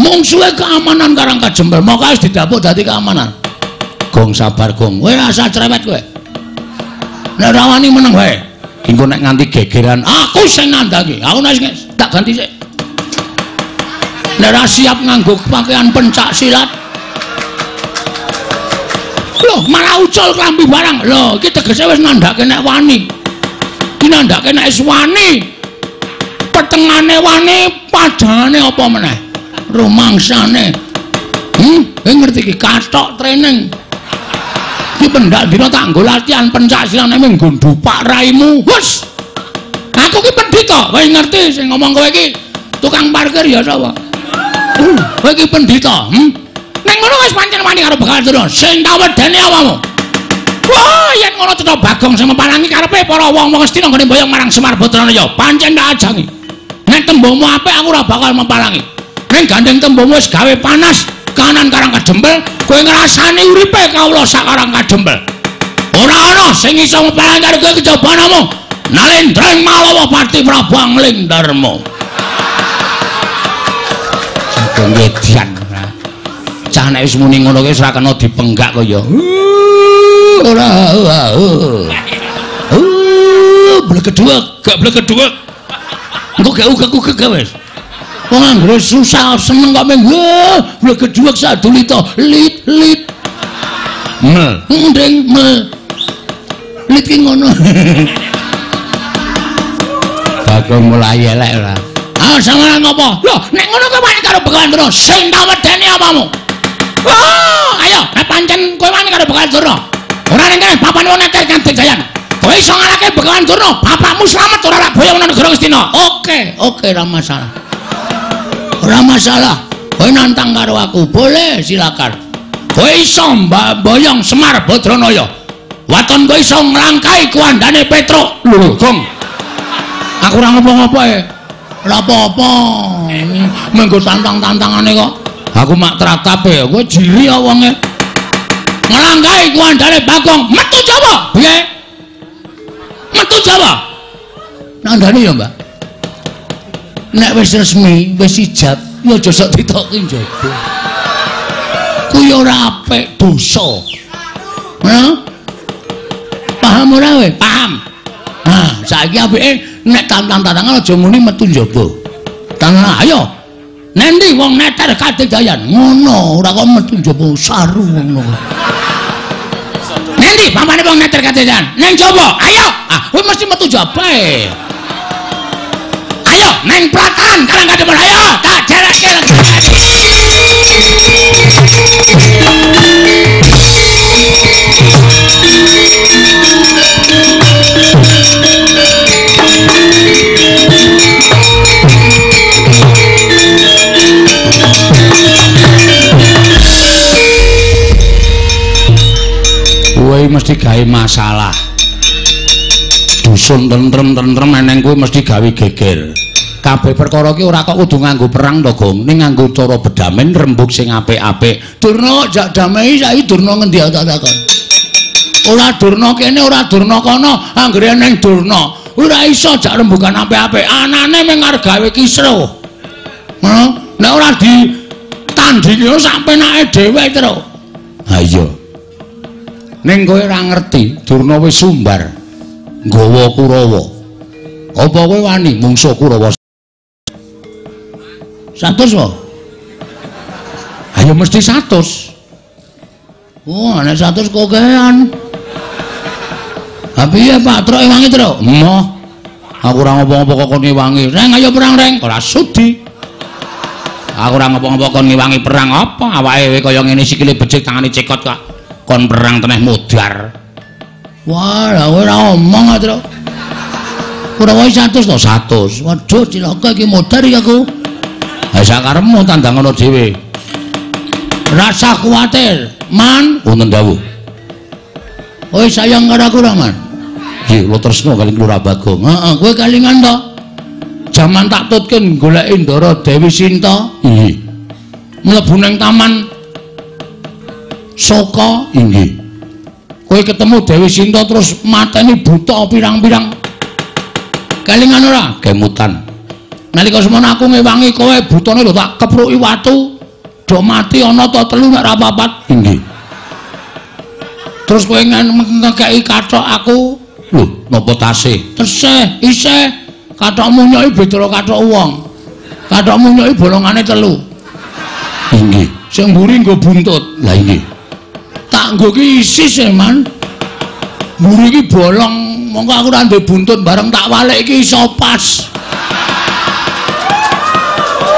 Mungsuhe keamanan Karang Kajembel, moko wis didapuk dadi keamanan. Gong sabar gong, kowe rasa cerewet kowe. Nek ora wani meneng wae. Engko nek nganti gegeran, aku sing nandhangi. Aku nek tak ganti sik. Nek ora siap nganggo pakaian pencak silat. Loh, malah ucul klambi barang. Loh, iki tegese wis nandhake nek wani. Iki nandhake nek wis wani. Petengane wani, padhane apa meneh? Rumangsane. Kowe ngerti iki kathok training. Iki pendak dina tak nggo latihan pencak silat nek nggo ndupak raimu. Hus. Aku ki pendhita. Kowe ngerti sing ngomong kowe iki tukang parkir ya sapa? Kowe iki pendhita, Ning ngono wis pancen wani karo Begawan Durna. Sing tak wedeni awakmu. Wah, yen ngono cetha Bagong sing meparangi karepe para wong-wong Astina nggone mboyong marang Semar Badranaya. Pancen tak ajangi. Nek tembungmu apik aku ora bakal meparangi. Ning gandeng tembungmu wis gawe panas kanan Karang Kajembel, kowe ngrasani uripe kawula sak Karang Kajembel. Ora ana sing iso meparangi karo kowe kejaba namung Nalendra Malawa Pati Prabu Angling Darma. Sageng edian. Cah nek wis muni ngono kuwi wis ora kena dipenggak kaya. Ora. Blegeduwek, gak blegeduwek. Engko gak ugek-ugek wis. Wong anggere susah seneng kok meng blegeduwek sadulita lit lit. Mel, ndring mel. Lit ki ngono. Bagong mulai elek ora. Ah, sampeyan ngopo? Lho, nek ngono kowe wani karo Begawan Durna, sing tak wedeni apamu? Wah, ayo, nek pancen kowe wani karo Begawan Durna. Ora ning kene papan wong neter Kadek Jayan. Kowe iso ngalahke Begawan Durna, bapakmu slamet ora lak boyong nang negara Ngastina. Oke, oke, ora masalah. Ora masalah. Kowe nantang karo aku, boleh silakan. Kowe iso mboyong Semar Badranaya. Waton kowe iso nglangkai kuandane Petruk. Lho, Gong. Aku ora ngopo-ngopo e. Ora apa-apa. Menggo tantang-tantangane kok. Aku mak tratap e, kowe jiri ya wonge. Nglangkai kuandane Bagong, metu Jawa. Piye? Metu Jawa. Nandhane ya, Mbak. Nek wis resmi, wis ijab, ya aja sok ditoki njaba. Kuwi ora apik, dosa. Hah? Paham ora kowe? Paham. Nah, saiki apike nek tantang-tantangan aja muni metu njaba. Tangan ayo. Nendi wong neter Kadek Jayan? Ngono, ora kok metu njaba saru ngono. Nendi pamane wong neter Kadek Jayan? Neng njaba. Ayo. Ah, kowe mesti metu njaba e. Ayo neng Plataran Karang Kajembel ayo tak jereke lagi. Kowe mesti gawe masalah. Dusun tentrem-tentrem eneng kowe mesti gawe geger. Kabeh perkara ki ora kok kudu nganggo perang to, Gong. Ning nganggo cara bedamen rembug sing apik-apik. Durna jak damai saiki Durna ngendi tak takon. Ora Durna kene, ora Durna kono, anggere eneng Durna. Ora iso jak rembugan apik-apik. Anane mung arep gawe kisruh. Ngono, nek ora ditandingi sak penake dhewe terus. Ha iya. Ning kowe ora ngerti, Durna wis sumbar nggawa Kurawa. Apa kowe wani mungsuh Kurawa? 100 wae. Ayo mesti 100. Oh, nek 100 kokean. Ha piye Pak Truk ewangi, Truk? Emoh. Aku ora ngopo-ngopo kok kon ngewangi. Reng ayo perang, Reng. Ora sudi. Aku ora ngopo-ngopo kon ngewangi perang apa? Awake kaya ngene sikile becik tangane cekot kok. Kon perang teneh modar. Wah, lah kowe ora omong, Truk. Ora wae 100 to 100. Waduh, cilaka iki modar iki aku. Ha sakarepmu tandang ngono dhewe. Rasa kuwatir, Man. Wonten dawuh. Kowe sayang karo aku ora, Man? Nggih, kula tresna kali Lurah Bagong. Heeh, kowe kalingan to? Jaman tak tutke goleki Ndara Dewi Sinta. Nggih. Mlebu nang taman Soka. Nggih. Kowe ketemu Dewi Sinta terus mateni buta pirang-pirang. Kalingan ora? Kemutan. Nalika semono aku ngewangi kowe butane lho tak kepruki watu. Do mati ana ta telu nek ora papat. Inggih. Terus kowe ngekeki kathok aku. Lho, napa tasih? Tesih, isih. Kathokmu nyoki beda kathok wong. Kathokmu nyoki bolongane telu. Inggih. Sing mburi nggo buntut. Lah inggih. Tak nggo ki isis e, Man. Mburi iki bolong, mongko aku ora ndek buntut bareng tak walik iki iso pas.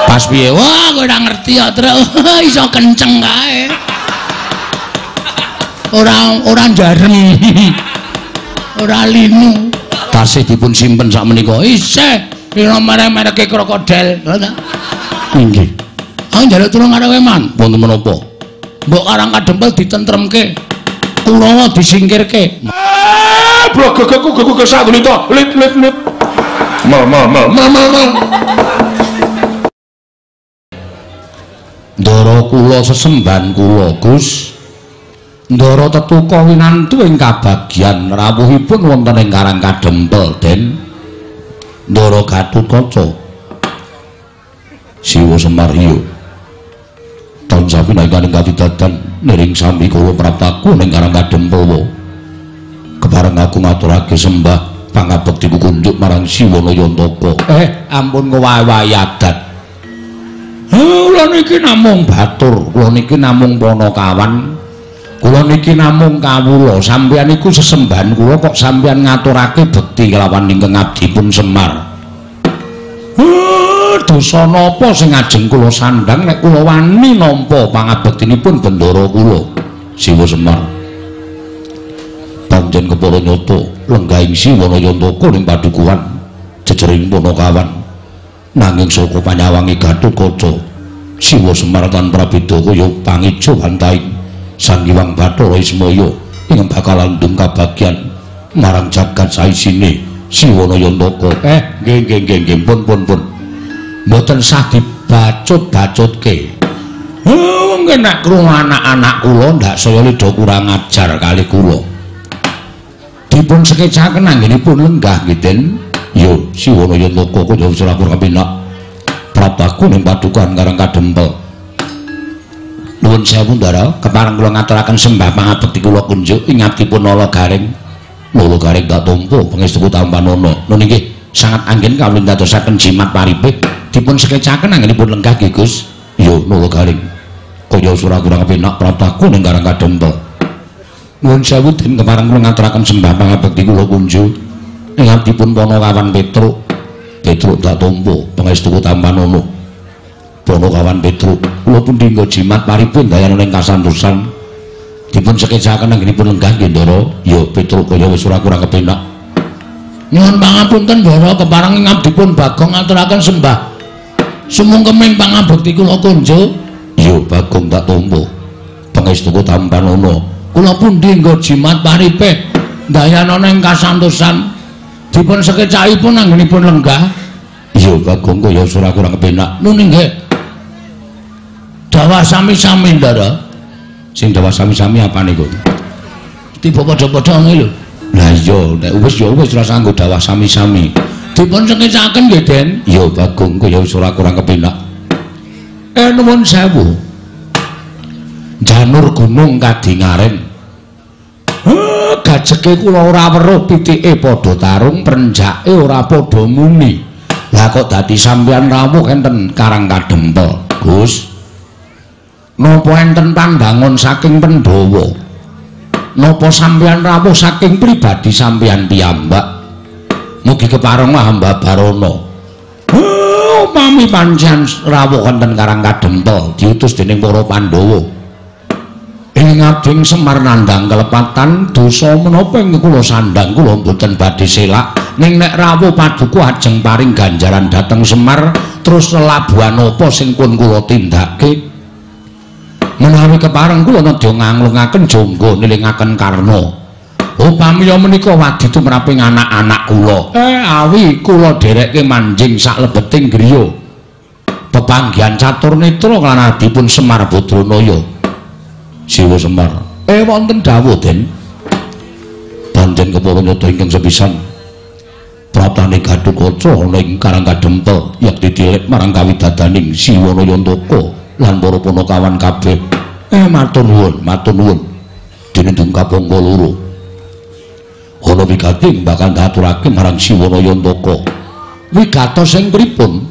Pas piye? Wah, kowe ora ngerti ya, Truk. Iso kenceng kae. Ora njarem. Ora linu. Tasih dipun simpen sak menika. Isih pira merek-mereke krokodil. Lha ta? Inggih. Aku njaluk tulung karo kowe, Man. Wonten menapa? Mbok Karang Kadempel ditentremke. Kurawa disingkirke. Blogogku gogo sadulita. Lip lip lip. Mal mal mal mal mal. Ndara kula sesembahan kula, Gus. Ndara tetuka winantu ing kabagyan rawuhipun wonten ing Karang Kadempel, Den. Ndara Gatotkaca. Siwa Semar iya. Tansah pinangkaning katidadan niring sami kula praptaku ning Karang Kadempel. Kepareng aku ngaturake sembah pangabekti kunduk marang Siwa Nayantaka. Ampun ngowahi adat. Kula niki namung batur, kula niki namung panakawan. Kula niki namung kawula, sampeyan iku sesembahan kula kok sampeyan ngaturake bekti kelawan ingkang abdipun Semar. Dosa napa sing ajeng kula sandhang nek kula wani nampa pangabektinipun bendara kula Siwa Semar. Pancen kepara nyata lenggahing Siwa Nayantaka ning padukuhan jejering panakawan. Nanging saka panyawange Gatotkaca Siwa Semar tan prabeda kaya pangejo wantahing Sang Hyang Bathara Ismaya ingkang bakal landung kabagyan marang jagat saisine Siwa Nayantaka. Nggih nggih nggih nggih pun pun pun. Mboten sah dibacut-bacutke. Nggih nek krungu anak-anak kula ndak saya lidha kurang ajar kalih kula. Dipun sekecaken anggenipun lenggah nggih Den. Yo Siwa Nayantaka kaya ora kurang penak. Praptaku ning padukuhan Karang Kadempel. Nuwun sewu Ndara, kepareng kula ngaturaken sembah pangabekti kula kunjuk ing abdipun Nala Gareng. Nala Gareng tak tampa pangestu tampanana. Nun inggih sangat anggen kawula ndadosaken jimat paripih dipun sekecaken anggenipun lenggah nggih Gus. Yo Nala Gareng. Kaya ora kurang penak praptaku ning Karang Kadempel. Nuwun sewu Den, kepareng kula ngaturaken sembah pangabekti kula kunjuk ing abdipun Panakawan Petruk. Petruk tak tampa pangestu tampanana. Panakawan Petruk kula pundi nggo jimat paripun dayana ing kasantosan. Dipun sekecaken anggenipun lenggah nggih Ndara. Ya Petruk kaya wis ora kurang kepenak. Nyuwun pangapunten Ndara, kepareng ing abdipun Bagong ngaturaken sembah sumungkeming pangabekti kula kunjuk. Ya Bagong tak tampa pangestu tampanana. Kula pundi nggo jimat paripih dayana ing kasantosan. Dipun sekecakipun anggenipun lenggah. Iya Bagong kaya ora kurang kepenak. Nun inggih. Dawah sami-sami Ndara. Sing dawah sami-sami apa niku? Tiba padha-padha ngono lho. Lah iya nek wis ya wis ora sanggo dawah sami-sami. Dipun sekecaken nggih Den. Iya Bagong kaya ora kurang kepenak. Nuwun sewu. Janur gunung kadingaren. Gajeke kula ora weruh pitike padha tarung, prenjake ora padha muni. Lah kok dadi sampeyan rawuh enten Karang Kadempel, Gus? Napa enten pandangon saking Pandhawa? Napa sampeyan rawuh saking pribadi sampeyan piyambak? Mugi kepareng hamba barana. Upami pancen rawuh enten Karang Kadempel diutus dening para Pandhawa. Ing abding Semar nandhang kelepatan dosa menapa ing kula sandhang kula mboten badhe selak ning nek rawuh paduka ajeng paring ganjaran dhateng Semar terus lelabuhan apa sing pun kula tindake menawi kepareng kula nedya nganglungaken jangga nilingaken karna upami menika wadi tumraping anak-anak kula awi kula dherekke manjing saklebeting griya pepanggihan catur netra lan adipun Semar Badranaya Siwa Semar. Wonten dawuh Den. Pancen kepara nyata ingkang sepisan praptane Gatotkaca ana ing Karang Kadempel yekti tilip marang kawidadaning Siwa Nayantaka. lan para punakawan kabeh. Matur nuwun, matur nuwun. Dene dungkapangka loro. Ana wigati bakal ngaturake marang Siwana Yantaka. Wigatos sing pripun?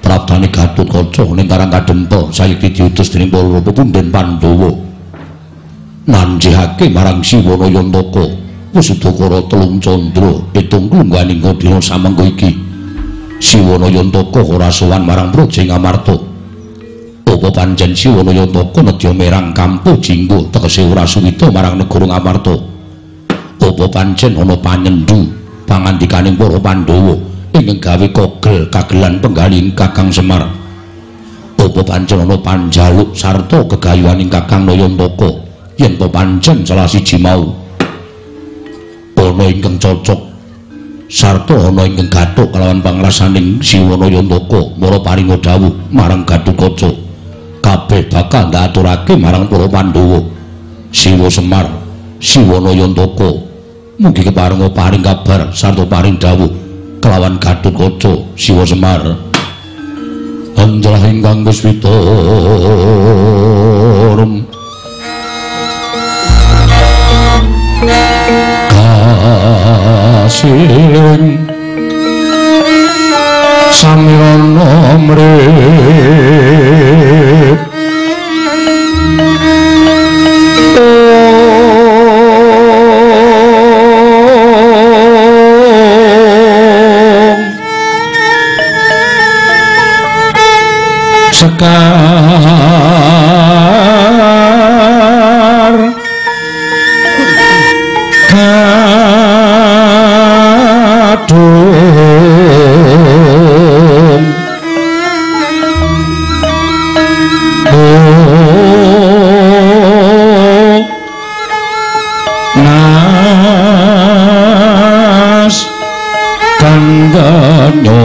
Praptane Gatotkaca ning Karang Kadempel sayekti diutus dening para pepunden Pandhawa. Nanjihake marang Siwana Yantaka Wesudakara telung candra pitung klungguhaning dina samengko iki. Siwana Yantaka ora sowan marang Praja Ngamarta. Apa pancen Siwana Yantaka nedya merang kampuh jinggo tegese ora suwita marang negara Ngamarta? Apa pancen ana panyendu pangandikaning para Pandhawa ingkang gawe kogel kagelan penggalih Kakang Semar? Apa pancen ana panjaluk sarta gegayuhaning Kakang Nayantaka yen ta pancen salah siji mau ana ingkang cocok sarta ana ingkang gathuk kelawan pangrasaning Siwana Yantaka mara paringa dawuh marang Gatotkaca kabeh bakal ndaturake marang para Pandhawa. Siwa Semar, Siwana Yantaka mugi keparenga paring kabar sarta paring dawuh kelawan Gatotkaca Siwa Semar. Anjelah ingkang kuswita kasiling samirana mrip sekar kadung nas kandhanyo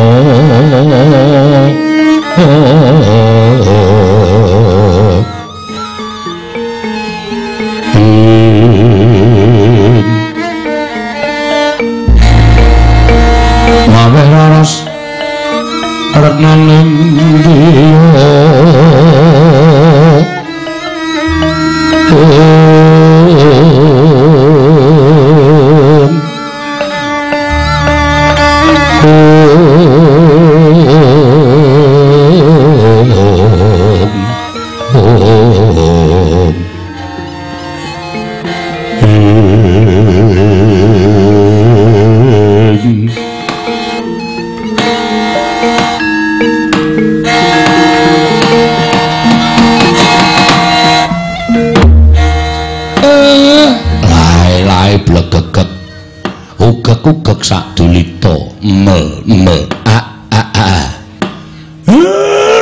ugek-ugek sadulita mel mel a a a.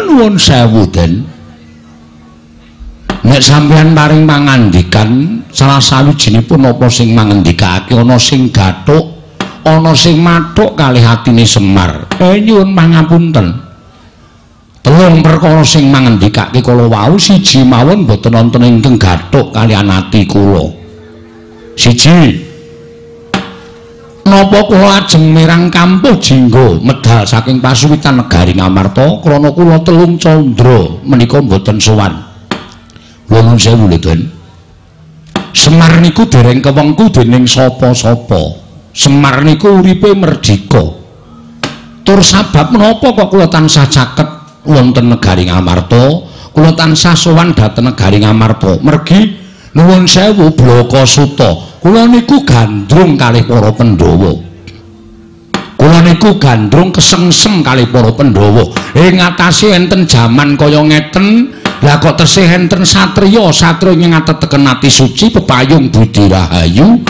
Nuwun sewu Den. Nek sampeyan paring pangandikan salah sawijinipun apa sing mangendikake ana sing gathuk ana sing mathuk kalih atine Semar. Nyuwun pangapunten. Telung perkara sing mangendikake kala wau siji mawon boten wonten ingkang gathuk kaliyan ati kula. Siji, napa kula ajeng mirang kampuh jinggo medal saking pasuwitan negari Ngamarta krana kula telung candra menika mboten sowan. Nuwun sewu lho Den. Semar niku dereng kewengku dening sapa-sapa. Semar niku uripe merdika. Tur sabab menapa kok kula tansah caket wonten negari Ngamarta, kula tansah sowan dhateng negari Ngamarta. Mergi nuwun sewu Blaka Suta, kula niku gandrung kalih para Pandhawa. Kula niku gandrung kesengsem kalih para Pandhawa. Ing atase enten jaman kaya ngeten, lah kok tesih enten satriya, satriya ing ngateteken ati suci pepayung budi rahayu.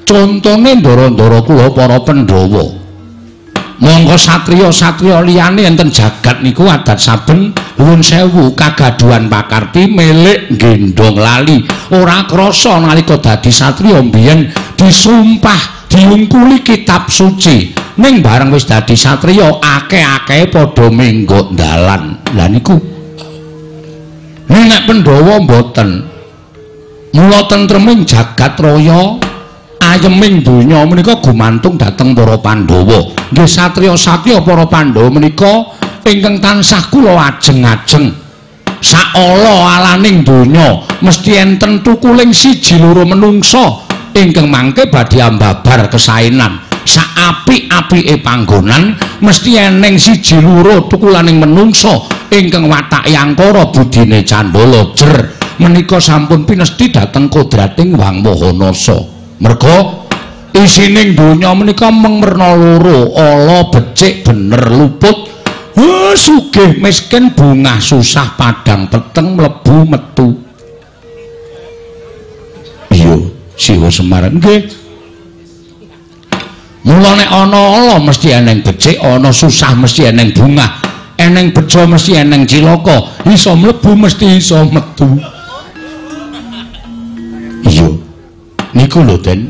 Contone ndara-ndara kula para Pandhawa. Monggo satriya-satriya liyane enten jagat niku adat saben nuwun sewu kagaduhan pakarti milik gendhong lali. Ora krasa nalika dadi satriya mbiyen disumpah diungkuli kitab suci. Ning bareng wis dadi satriya akeh-akehe padha menggok dalan. Lah niku nek Pandhawa mboten. Mula tentreming jagat raya ayeming donya menika gumantung dhateng para Pandhawa. Nggih satriya-satriya para Pandhawa menika ingkang tansah kula ajeng-ajeng. Saala alaning donya mesti enten tukuling siji loro menungsa ingkang mangke badhe ambabar kesaenan. Saapik-apike panggonan mesti eneng siji loro tukulaning menungsa ingkang watake angkara budine candala jer. Menika sampun pinesti dhateng kodrating Wang Maha Nasa. Merga isining donya menika mung werna loro, ala becik bener luput, sugih miskin bungah susah padang peteng mlebu metu. Iya, Siwa Semar nggih. Mula nek ana ala mesti eneng becik, ana susah mesti eneng bungah, eneng bejo mesti eneng cilaka, iso mlebu mesti iso metu. Iya. Niku lho, Den.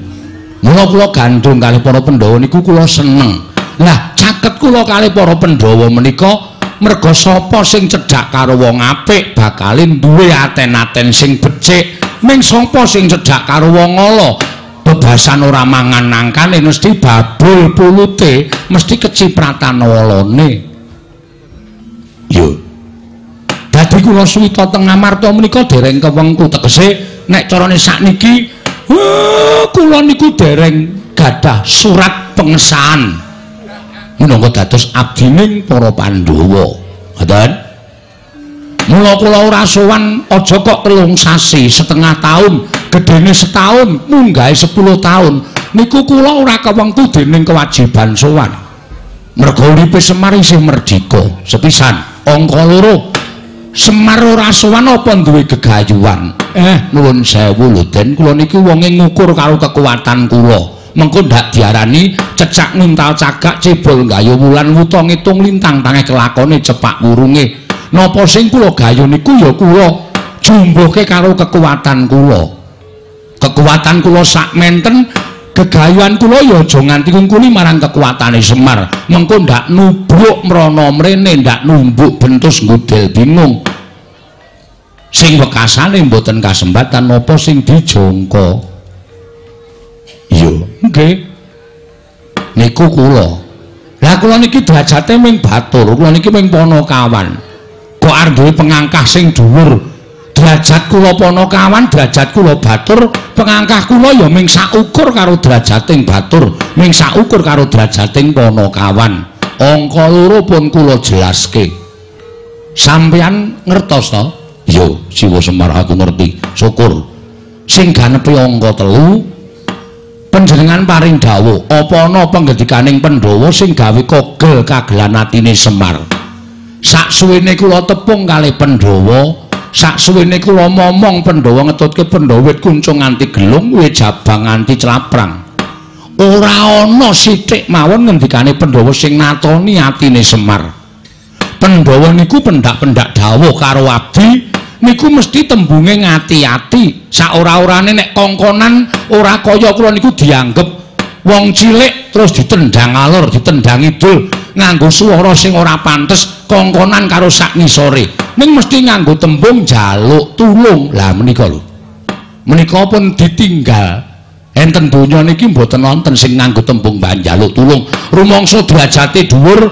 Mula kula gandhung kalih para Pandhawa niku kula seneng. Lah, caket kula kalih para Pandhawa menika merga sapa sing cedhak karo wong apik bakale duwe aten-aten sing becik, ning sapa sing cedhak karo wong ala bebasan ora mangan nangkane mesti babul pulute, mesti kecipratan walane. Yo. Dadi kula suwita teng Amarta menika dereng kewengku, tegese nek carane sakniki kula niku dereng gadah surat pengesahan minangka dados abdining para Pandhawa. Ngoten. Mula kula ora sowan aja kok 3 sasi, setengah tahun, gedene setahun, munggahe 10 tahun. Niku kula ora kewengku dening kewajiban sowan. Merga uripe Semar isih merdika. Sepisan, angka loro. Semar ora sowan apa duwe gegayuhan? Nuwun sewu lho, Den, kula niki wonge ngukur karo kekuatan kula. Mengko ndak diarani cecak nguntal cagak cebol gayo wulan wuta ngitung lintang tangeh kelakone cepak wurunge. Napa sing kula gayo niku ya kula jumbuhke karo kekuatan kula. Kekuatan kula sak menten, gegayuhan kula ya aja nganti ngungkuli marang kekuatane Semar. Mengko ndak nubruk mrana mrene, ndak numbuk bentus ngudel bingung. Sing wekasane mboten kasembatan napa sing dijangka. Iya, nggih. Niku kula. Lah kula niki derajate ming batur, kula niki ming panakawan. Kok arep duwe pengangkah sing dhuwur? Derajat kula panakawan, derajat kula batur, pengangkah kula ya ming saukur karo derajating batur, ming saukur karo derajating panakawan. Angka loro pun kula jelaske. Sampeyan ngertos to? Iya, Siwa Semar aku ngerti. Syukur. Sing ganepi angka 3 panjenengan paring dawuh, apa ana panggendikaning Pandhawa sing gawe kogel kagelan atine Semar? Saksuwene kula tepung kalih Pandhawa, saksuwene kula momong Pandhawa ngetutke Pandhawa wit kuncung nganti gelung, wit jabang nganti claprang. Ora ana sithik mawon ngendikane Pandhawa sing natoni atine Semar. Pandhawa niku pendak-pendak dawuh karo abdi niku mesti tembunge ngati-ati. Saora-orane nek kongkonan ora kaya kula niku dianggep wong cilik terus ditendang alur, ditendang idul nganggo swara sing ora pantes, kongkonan karo sak ngisore. Ning mesti nganggo tembung njaluk tulung. Lah menika lho. Menika pun ditinggal. Enten donya niki mboten wonten sing nganggo tembung njaluk tulung. Rumangsa derajate dhuwur,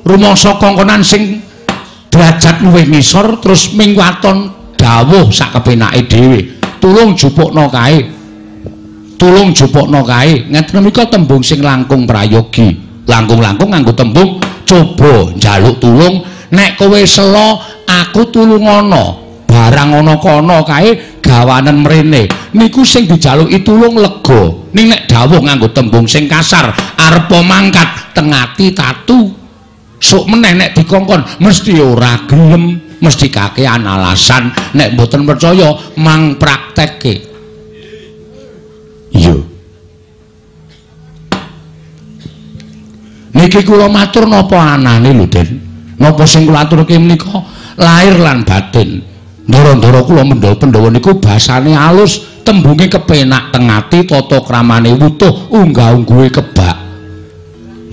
rumangsa kongkonan sing derajat luwih ngisor terus ming waton dawuh sak kepenake dhewe. Tulung jupukna kae. Tulung jupukna kae. Ngeten menika tembung sing langkung prayogi. Langkung-langkung nganggo tembung coba njaluk tulung, nek kowe sela aku tulungana. Barang ana kono kae gawanen mrene. Niku sing dijaluki tulung lega. Ning nek dawuh nganggo tembung sing kasar, arepa mangkat tengati tatu. Sok meneh nek dikongkon mesti ora gelem, mesti kakean alasan. Nek mboten percaya mang praktekke. Iya. Niki kula matur napa anane lho, Den. Napa sing kula aturke menika lahir lan batin. Ndara-ndara kula mendha Pandhawa niku basane alus, tembunge kepenak tengati, tata kramane wutuh, unggah-ungguhe kebak.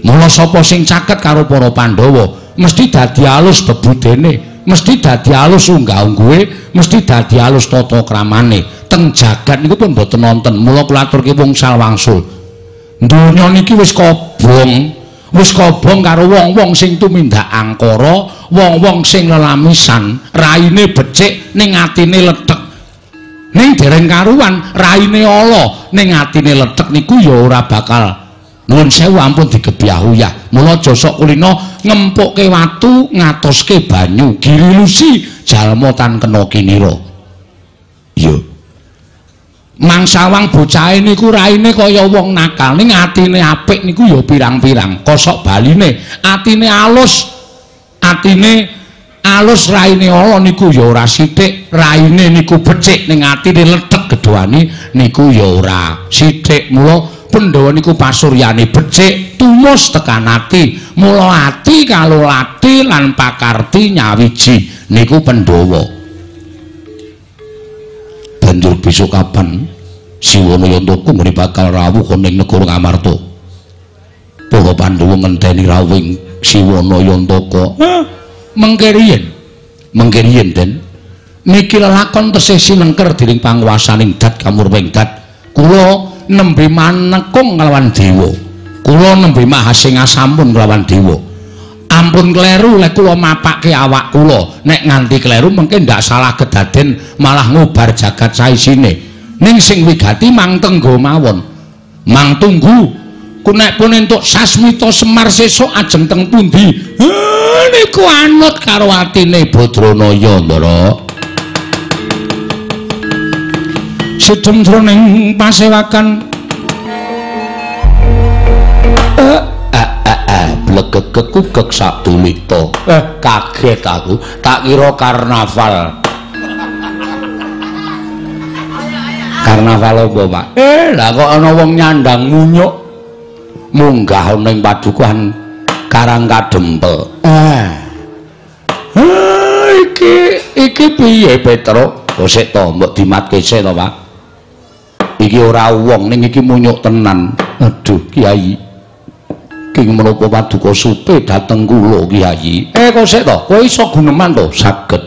Mula sapa sing caket karo para Pandhawa mesti dadi alus bebudene, mesti dadi alus unggah-ungguhe, mesti dadi alus tata kramane. Teng jagat niku pun mboten wonten. Mula kula aturke wungsal wangsul. Donya niki wis kobong. Wis kobong karo wong-wong sing tumindak angkara, wong-wong sing lelamisan, raine becik ning atine lethek. Ning dereng karuan raine ala ning atine lethek niku ya ora bakal nuwun sewu ampun digebyah-uyah. Mula aja sok kulina ngempukke watu ngatoske banyu, girilusi jalma tan kena kinira. Iya. Mangsawang bocahe niku raine kaya wong nakal ning atine apik niku ya pirang-pirang. Kosok baline atine alus, atine alus raine ala niku ya ora sithik, raine niku becik ning atine lethek gedhoane niku ya ora sithik. Mula Pandhawa niku pasuryane becik tumus tekan ati. Mula ati kalolati lan pakarti nyawiji niku Pandhawa. Banjur besok kapan Siwana Yantaka nggone bakal rawuh ana ing negara Ngamarta. Para Pandhawa ngenteni rawuhing Siwana Yantaka. Mengke riyin. Mengke riyin, Den. Niki lelakon tesih sinengker dening panguwasaning Dat Kamurwing Dat. Kula nembe manekung nglawan dewa. Kula nembe mahasingasampun nglawan dewa. Ampun kleru lek kula mapake awak kula. Nek nganti kleru mengke ndak salah kedaden malah ngubar jagat saisine. Ning sing wigati mang tenggo mawon. Mang tunggu. Ku nek pun entuk sasmita Semar sesuk ajeng teng pundi? Niku anut karo atine Badranaya, Ndara. Sidhem jroning pasewakan blegegek sak dulita. Kaget aku, tak kira karnaval. Karnaval apa, Pak? Lah kok ana wong nyandang munyuk munggah ana ing padukuhan Karang Kadempel. Iki piye, Petro? Oh sik to, mbok dimatke sik to, Pak. Iki ora wong ning iki munyuk tenan. Aduh, Kiai. King menapa paduka supe dhateng kula, Kiai? Kok sik to? Kowe iso guneman to? Saged.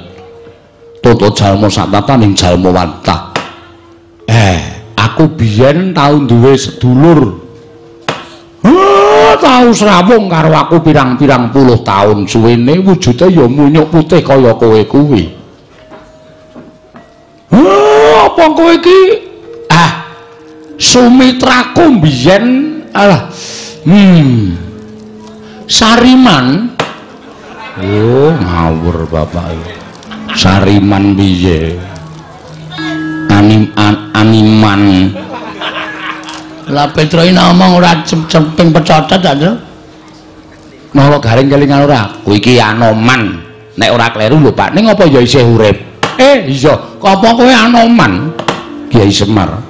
Tata jalma satataning jalma wantah. Aku biyen tau duwe sedulur. Tau srawung karo aku pirang-pirang puluh taun suwene, wujude ya munyuk putih kaya kowe kuwi. Apa kowe iki? Sumitraku biyen alah. Sariman. Oh, ngawur bapak iki. Sariman piye? Animan. Lah Petro iki ngomong ora cemping pecotot ta, Tru? Nala garing kelingan ora? Kuwi iki Anoman. Nek ora kleru lho, Pak. Ning apa ya isih urip? Iya. Apa kowe Anoman? Kiai Semar.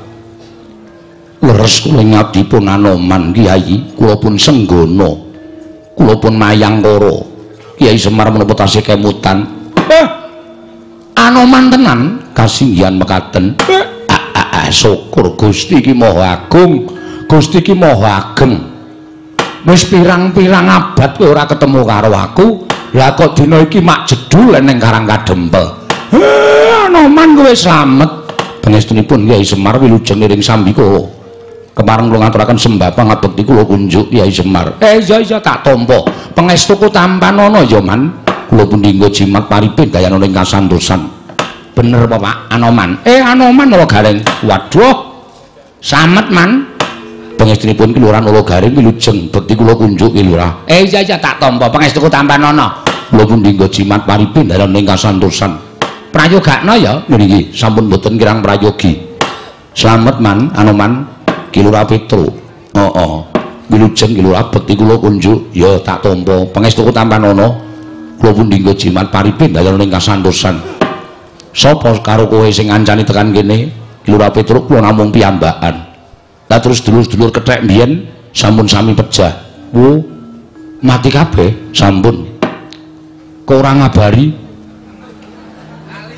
Leres kula ngabdipun Anoman, Kiai. Kula pun senggana. Kula pun mayangkara. Kiai Semar menapa tasih kemutan? Anoman tenan kasinggihan mekaten. Syukur Gusti iki Maha Agung. Gusti iki Maha Ageng. Wis pirang-pirang abad kowe ora ketemu karo aku. Lah kok dina iki mak jedul ning Karang Kadempel. Anoman kowe slamet. Pangestunipun Kyai Semar wilujeng iring sambikala. Kepareng kula ngaturaken sembah pangabekti kula kunjuk Kyai Semar. Iya tak tampa. Pangestuku tampanana ya, Man. Kula pundi nggo jimat paripin dayana ing kasantosan. Bener apa, Pak? Anoman. Anoman ora garing. Waduh. Slamet, Man. Pangestunipun Ki Lurah Nala Garing wilujeng bekti kula kunjuk Ki Lurah. Iya tak tampa. Pangestuku tampanana. Kula pundi nggo jimat paripin dayana ing kasantosan. Prayogakno ya niki sampun mboten kirang prayogi. Slamet, Man, Anoman. Ki Lurah Petro. Heeh. Wilujeng Ki Lurah bekti kula kunjuk ya tak tampa. Pangestuku tampanana. Kula pundi nggo jimat paripin dayana ing kasantosan. Sapa karo kowe sing ngancani tekan kene? Ki Lurah Petro kula namung piyambakan. Lah terus dulur-dulur kethek mbiyen sampun sami pejah. Wo, mati kabeh sampun. Kok ora ngabari?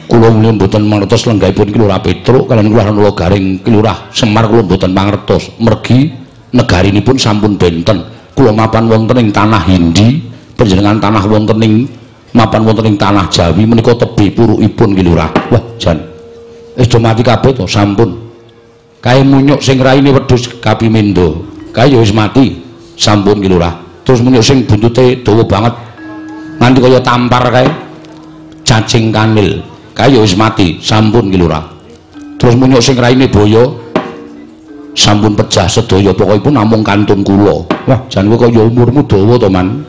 Kula muni mboten mangertos lenggahipun Ki Lurah Petruk kaliyan Lurah Nala Garing Ki Lurah Semar kula mboten mangertos. Mergi negarinipun sampun benten. Kula mapan wonten ing tanah Hindi, panjenengan tanah wonten ing mapan wonten ing tanah Jawi menika tebih purukipun Ki Lurah. Wah, jan. Wis do mati kabeh to sampun. Kae munyuk sing raine wedhus kapimendo. Kae ya wis mati. Sampun Ki Lurah. Terus munyuk sing buntute dawa banget nganti kaya tampar kae cacing kanil kae ya wis mati sampun Ki Lurah. Terus munyuk sing raine boyo sampun pejah sedaya, pokokipun namung kantun kula. Wah, jan kowe kaya umurmu dawa to, Man.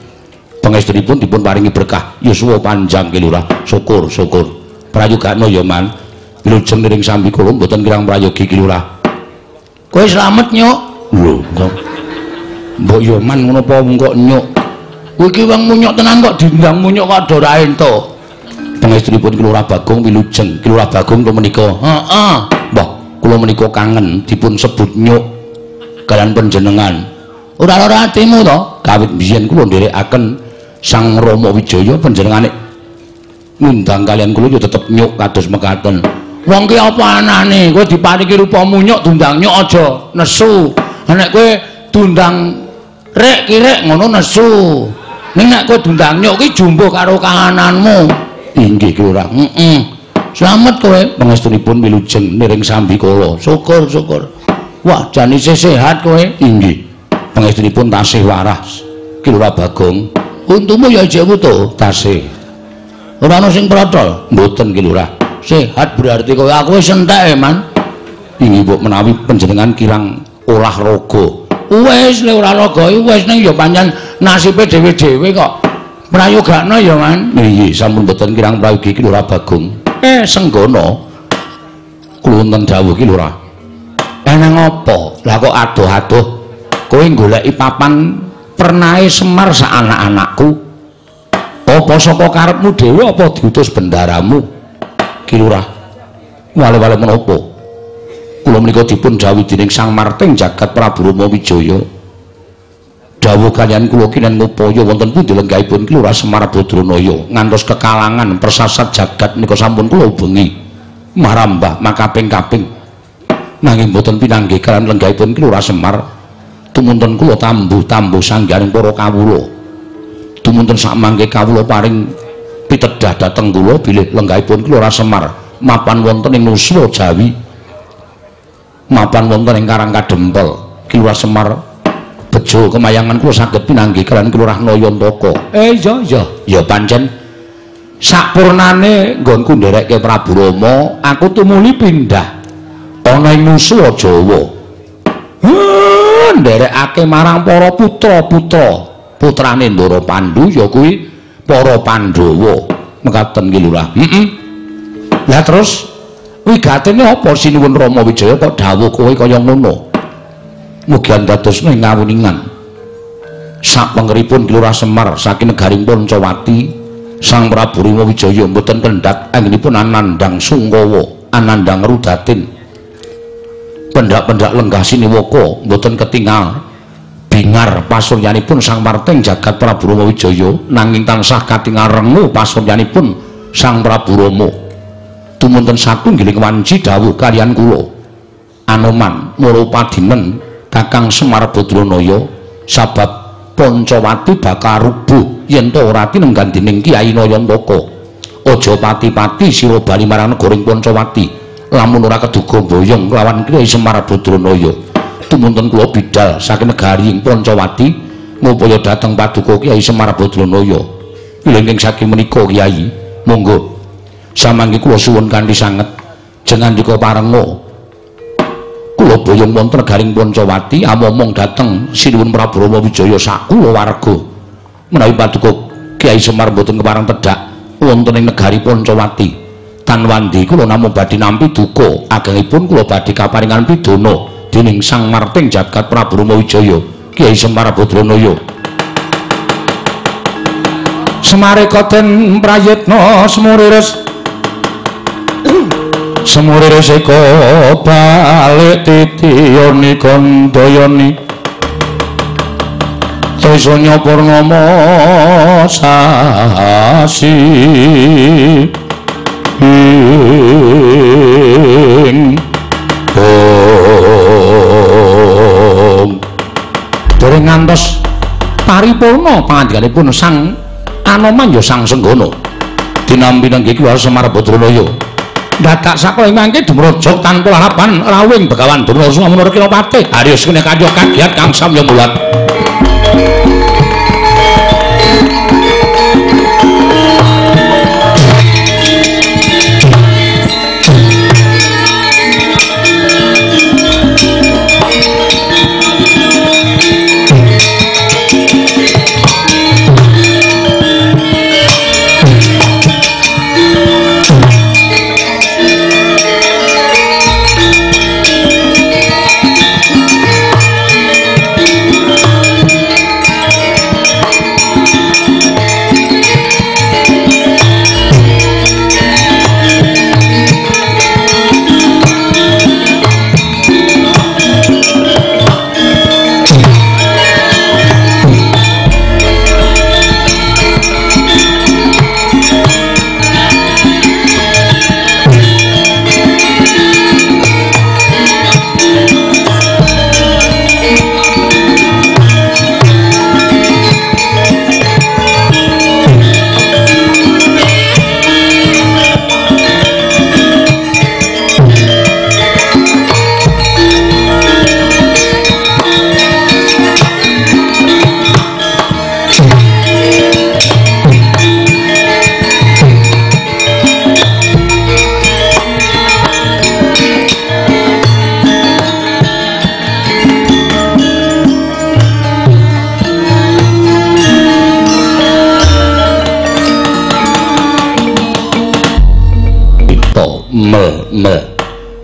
Pangestunipun dipun paringi berkah yuswa panjang Ki Lurah. Syukur, syukur. Prayogakno ya, Man. Wilujeng niring sambi kula mboten kirang prayogi Ki Lurah. Kowe slamet, Nyuk. Lho, kok mbok ya Man ngono apa kok nyuk? Kowe iki wong munyuk tenan kok diundang munyuk kok ora entuk. Pangestunipun Ki Lurah Bagong wilujeng. Ki Lurah Bagong to menika. Heeh. Mbah, kula menika kangen dipun sebut nyuk kalian panjenengan. Ora lara atimu to? Kawit biyen kula nderekaken Sang Rama Wijaya panjenengane ngundang kalian kula ya tetep nyuk kados mekaten. Wong ki apa anane? Kowe diparingi rupa munyuk diundang nyuk aja nesu. Nek kowe diundang rek kirek ngono nesu. Ning nek kowe diundang nyuk ki jumbuh karo kahananmu. Inggih Ki Lurah. Heeh. Slamet kowe. Pangestunipun wilujeng niring sambi kula. Syukur, syukur. Wah, jan isih sehat kowe. Inggih. Pangestunipun tasih waras Ki Lurah Bagong. Untumu ya isih wutuh? Tasih. Ora ana sing protol? Mboten Ki Lurah. Sehat berarti kowe. Aku wis entek, Man. Inggih, mbok menawi panjenengan kirang olahraga. Wis, lek ora raga wis ning ya pancen nasibe dhewe-dhewe kok. Prayogakno ya, Man. Inggih, sampun mboten kirang prayogi Ki Lurah Bagong. Senggono. Kula wonten dawuh Ki Lurah. Eneng apa? Lah kok adoh-adoh kowe goleki papan pernahe Semar sak anak-anakku. Apa saka karepmu dhewe apa diutus bendaramu? Ki Lurah. Wale-wale menapa? Kula menika dipun dawuhi dening Sang Marting Jagat Prabu Rama Wijaya. Dawuh kaliyan kula kinen ngupaya wonten pundi lenggahipun Ki Lurah Semar Badranaya ngantos kekalangan persasat jagat menika sampun kula ubengi marambah makaping-kaping. Nanging boten pinanggih kaliyan lenggahipun Ki Lurah Semar. Tumunten kula tambuh-tambuh sangganing para kawula. Tumunten sakmangke kawula paring pitedah dhateng kula bilih lenggahipun Ki Lurah Semar mapan wonten ing Nuswa Jawi, mapan wonten ing Karang Kadempel. Ki Lurah Semar bejo kemayangan kula saged pinanggih kaliyan Ki Lurah Nayantaka. Iya iya ya pancen sakpurnane nggonku nderekke Prabu Rama aku tumuli pindah ana ing Nuswa Jawa. Nderekake marang para putra-putra putrane Ndara Pandu ya kuwi para Pandhawa. Mekaten Ki Lurah. Heeh. Lah terus wigatene apa sinuwun Rama Wijaya kok dawuh kowe kaya ngono? Mugi andadosna ing ngawuningan. Sapengeripun Ki Lurah Semar saking negaring Pancawati, Sang Prabu Rama Wijaya mboten kendhat anggenipun anandhang sungkawa, anandhang rudatin. Pendak-pendak lenggah siniwaka mboten ketingal bingar pasuryanipun Sang Marting Jagat Prabu Rama Wijaya, nanging tansah katingal rengu pasuryanipun Sang Prabu Rama. Tumunten satunggiling wanci dawuh kaliyan kula Anoman Murupadinen Kakang Semar Badranaya sabab Pancawati bakal rubuh yen ta ora tinenggan dening Kyai Nayantaka. Aja pati-pati sira bali marang negaring Pancawati lamun ora keduga boyong lawan Kyai Semar Badranaya. Tumunten kula bidal saking negari ing Pancawati ngupaya dhateng paduka Kyai Semar Badranaya. Wilujeng saking menika Kyai, monggo samangke kula suwun kanthi sanget jengandika parenga. Kula boyong wonten negaring Pancawati amomong dhateng Sinuwun Prabu Rama Wijaya sak kulawarga. Menawi paduka Kyai Semar mboten kepareng tedhak wonten ing negari Pancawati, tan wandi kula namung badhe nampi duka agengipun kula badhe kaparingan pidana dening Sang Marting Jagat Prabu Rama Wijaya Kyai Semar Badranaya. Semareka den prayitna semuriris semuriris eka balik titiyoni kandayani Trisanya purnama sasi ing bom. Dereng ngantos paripurna pangandikanipun Sang Anoman ya Sang Senggana dinampi nenggih Ki Semar Badranaya. Dadak sakala ing mangke dumrojog tanpa lalapan rawuhing Begawan Durna Sumenep Kilapati. Aryus kene karya kagiat kang samya mulat. Nala mel mel.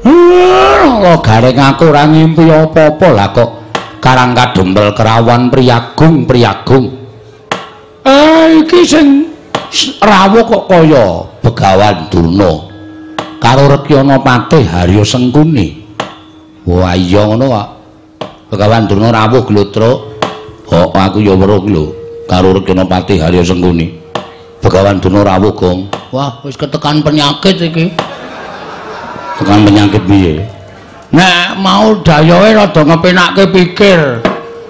Nala Gareng aku ora ngimpi apa-apa lah kok Karang Kadempel kerawan priyagung priyagung. Iki sing rawuh kok kaya Begawan Durna karo Rekyana Patih Harya Sengkuni. Wah iya ngono kok. Begawan Durna rawuh glodrok. Oh aku ya weruh lho karo Rekyana Patih Harya Sengkuni. Begawan Durna rawuh gong. Wah wis ketekan penyakit iki. Tekan penyakit piye? Nek mau dayohe rada ngepenakke pikir.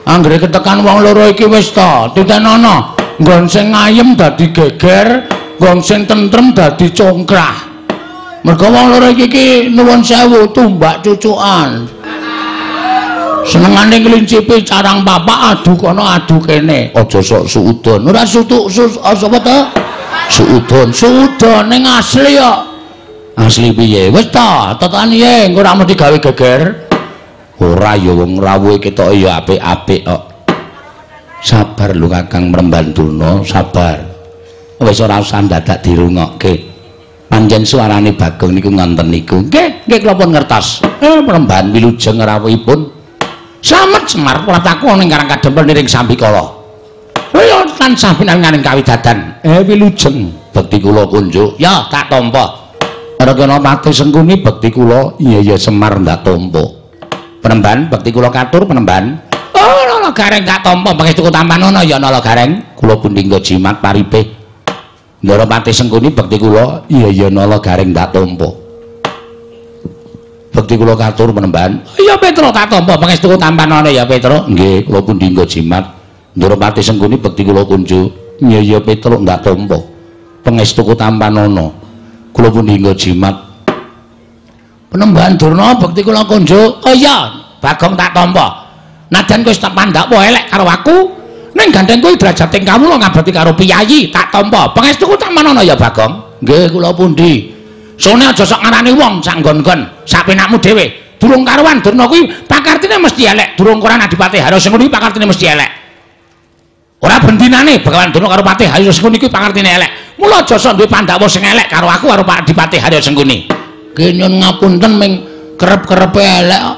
Anggere ketekan wong loro iki wis ta, titenono. Nggon sing ayem dadi geger, nggon sing tentrem dadi congkrah. Mergo wong loro iki iki nuwun sewu tumbak cucukan. Senengane nglincipi carang papak adu kono adu kene. Aja sok suudon. Ora sutuk sus apa to? Suudon, suudon ning asli kok. Asli piye? Wis ta, tekan piye engko ora mesti gawe geger. Ora ya wong rawuhe ketoke ya apik-apik kok. Sabar lho Kakang Mremban Durna, sabar. Wis ora usah dadak dirungokke. Pancen suarane Bagong niku ngonten niku. Nggih, nggih kula pun ngertos. Mremban wilujeng rawuhipun. Slamet Semar prataku ana ing Karang Kadempel niring sambikala. Kaya tansah pinanganing kawidadan. Wilujeng bekti kula kunjuk. Ya, tak tampa. Rekyana Patih Sengkuni bekti kula. Iya ya Semar ndak tampa. Penemban bekti kula katur penemban. Oh, Nala Gareng tak tampa pangestu tampanana ya Nala Gareng. Kula pundi nggo jimat paripih. Ndara Patih Sengkuni bekti kula. Iya ya Nala Gareng ndak tampa. Bekti kula katur penemban. Iya Petro tak tampa pangestu tampanana ya Petro. Nggih, kula pundi nggo jimat. Ndara Patih Sengkuni bekti kula kunjuk. Iya ya Petro ndak tampa. Pangestu tampanana. Kula pundi nggo jimat. Penemban Durna bekti kula kunjuk. Oh iya, Bagong tak tampa. Najan kowe wis tak pandhakwa elek karo aku, ning gandeng kowe drajating kawula ngabekti karo piyayi tak tampa. Pangestuku tampanana ya Bagong. Nggih, kula pundi. Sone aja sok ngarani wong sak nggon-nggon, sak penakmu dhewe. Durung karuan Durna kuwi pakartine mesti elek, durung koran Adipati Harya Sengkuni pakartine mesti elek. Ora bendinane Begawan Durna karo Patih Harya Sengkuni kuwi pakartine elek. Mula aja sok duwe pandhawa sing elek karo aku karo Pak Adipati Harya Sengkuni. Nggih nyun ngapunten ming kerep-kerepe elek kok.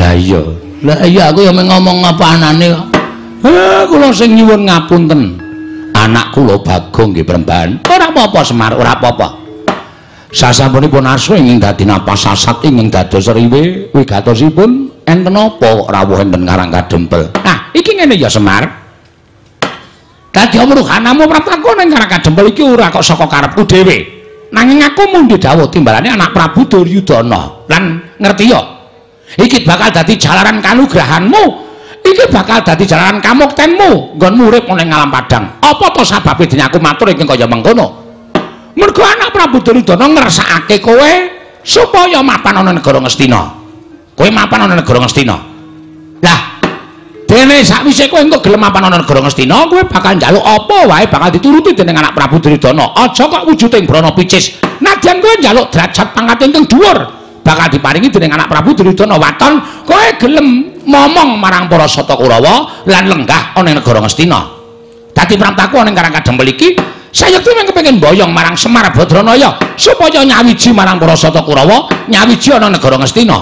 Lah iya. Lah iya aku ya mung ngomong apa anane kok. Kula sing nyuwun ngapunten. Anak kula Bagong nggih Premban. Ora apa-apa Semar, ora apa-apa. Sasampunipun aswa ingkang dadi napas sasat ingkang dados riwe wigatosipun enten apa kok rawuh enten Karang Kadempel. Nah, iki ngene ya Semar. Dadi amruhanamu prataku ning Karang Kadempel iki ora kok saka karepku dhewe. Nanging aku mundhi dawuh timbalane anak Prabu Duryudana. Lan ngerti ya? Iki bakal dadi jalaran kanugrahanmu. Iki bakal dadi jalaran kamuktenmu nggonmu urip ana ing alam padang. Apa to sababe dene aku matur ingkang kaya mengkono? Mergo anak Prabu Duryudana ngersakake kowe supaya mapan ana negara Ngastina. Kowe mapan ana negara Ngastina. Lah, dene sakwise kowe engko gelem mapan ana negara Ngastina, kowe bakal njaluk apa wae bakal dituruti dening anak Prabu Duryudana. Aja kok wujuding brana picis. Nadyan kowe njaluk derajat pangkat ingkang dhuwur, bakal diparingi dening anak Prabu Duryudana. Waton kowe gelem momong marang para Sata Kurawa lan lenggah ana ing negara Ngastina. Dadi pramtaku ana ing Karang Kadempel iki sayekti mung kepengin boyong marang Semar Badranaya supaya nyawiji marang para Sata Kurawa, nyawiji ana negara Ngastina.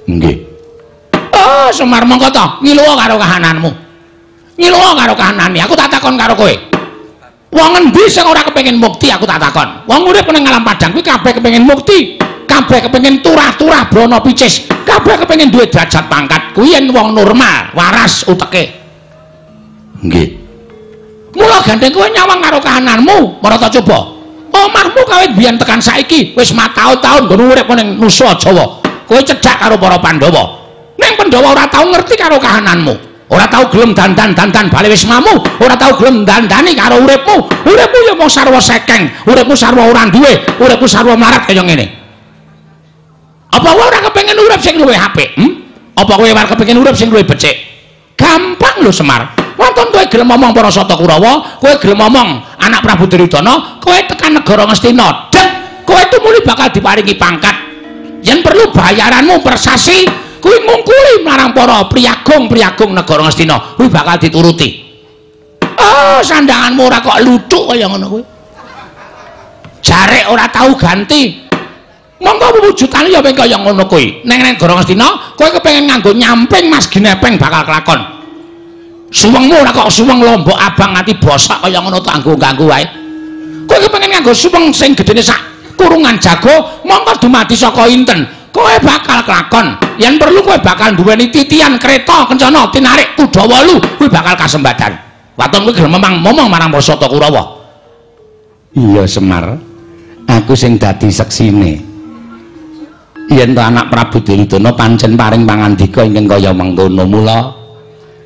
Nggih. Oh, Semar mongko to, ngiluwa karo kahananmu. Ngiluwa karo kahanane, aku tak takon karo kowe. Wong endi sing ora kepengin mukti aku tak takon. Wong urip ning alam padang kuwi kabeh kepengin mukti. Kabeh kepengin turah-turah brana picis, kabeh kepengin duwe derajat pangkat. Kuwi yen wong normal, waras uteke. Nggih. Mula gandeng kowe nyawang karo kahananmu, marata coba. Omahmu kawit biyen tekan saiki wis mataun-taun nggon urip ning Nusa Jawa. Kowe cedhak karo para Pandhawa. Ning Pandhawa ora tau ngerti karo kahananmu. Ora tau gelem dandan-dandan bali wismamu, ora tau gelem dandani karo uripmu. Uripmu ya mung sarwa sekeng, uripmu sarwa ora duwe, uripmu sarwa mlarat kaya ngene. Apa kowe ora kepengin urip sing luwih apik? Apa kowe ora kepengin urip sing luwih becik? Gampang lho Semar. Wonten kowe gelem ngomong para Sata Kurawa, kowe gelem ngomong anak Prabu Duryudana, kowe tekan negara Ngastina, dek kowe tumuli bakal diparingi pangkat. Yen perlu bayaranmu persasi, kuwi ngungkuli marang para priyagung-priyagung negara Ngastina, kuwi bakal dituruti. Oh, sandanganmu ora kok luthuk kaya ngono kuwi. elek ora tau ganti. Monggo wujudan ya kaya ngono kuwi. Neng negara Ngastina kowe kepengin nganggo nyamping Mas Ginepeng bakal kelakon. Suwengmu ora kok suweng lombok abang ati bosok kaya ngono tak nganggo wae. Kowe kepengin nganggo suweng sing gedene sak kurungan jago, monggo dumadi saka inten. Kowe bakal kelakon. Yen perlu kowe bakal duweni titian kereta kencana tinarik kuda 8, kuwi bakal kasembadan. Waton kowe gelem momong marang Sata Kurawa. Iya Semar, aku sing dadi seksine. Yen to anak Prabu Duryudana pancen paring pangandika ingkang kaya mengkono, mula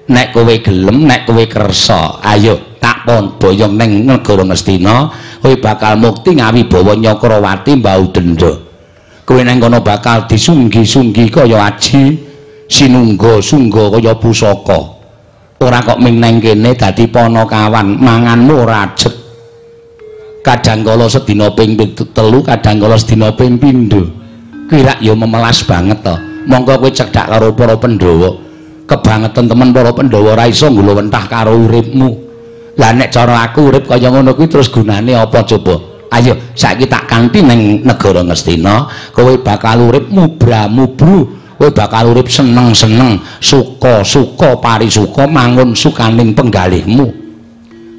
nek kowe gelem, nek kowe kersa, ayo tak boyong ning negara Ngastina, kowe bakal mukti ngawibawa Nyakrawati mbau denda. Kowe nang kono bakal disunggi-sunggi kaya aji, sinungga-sungga kaya pusaka. Ora kok ming nang kene dadi panakawan, manganmu ora ajeg. Kadang kala sedina ping 3, kadang kala sedina ping 5. Kuwi rak ya memelas banget to. Monggo kowe cedhak karo para Pandhawa. Kebangetan temen para Pandhawa ora iso nggulawentah karo uripmu. Lah nek cara aku urip kaya ngono kuwi terus gunane apa coba? Ayo saiki tak kanthi ning negara Ngastina, kowe bakal urip mubra-mubru, kowe bakal urip seneng-seneng, suka-suka parisuka mangun sukaning penggalihmu.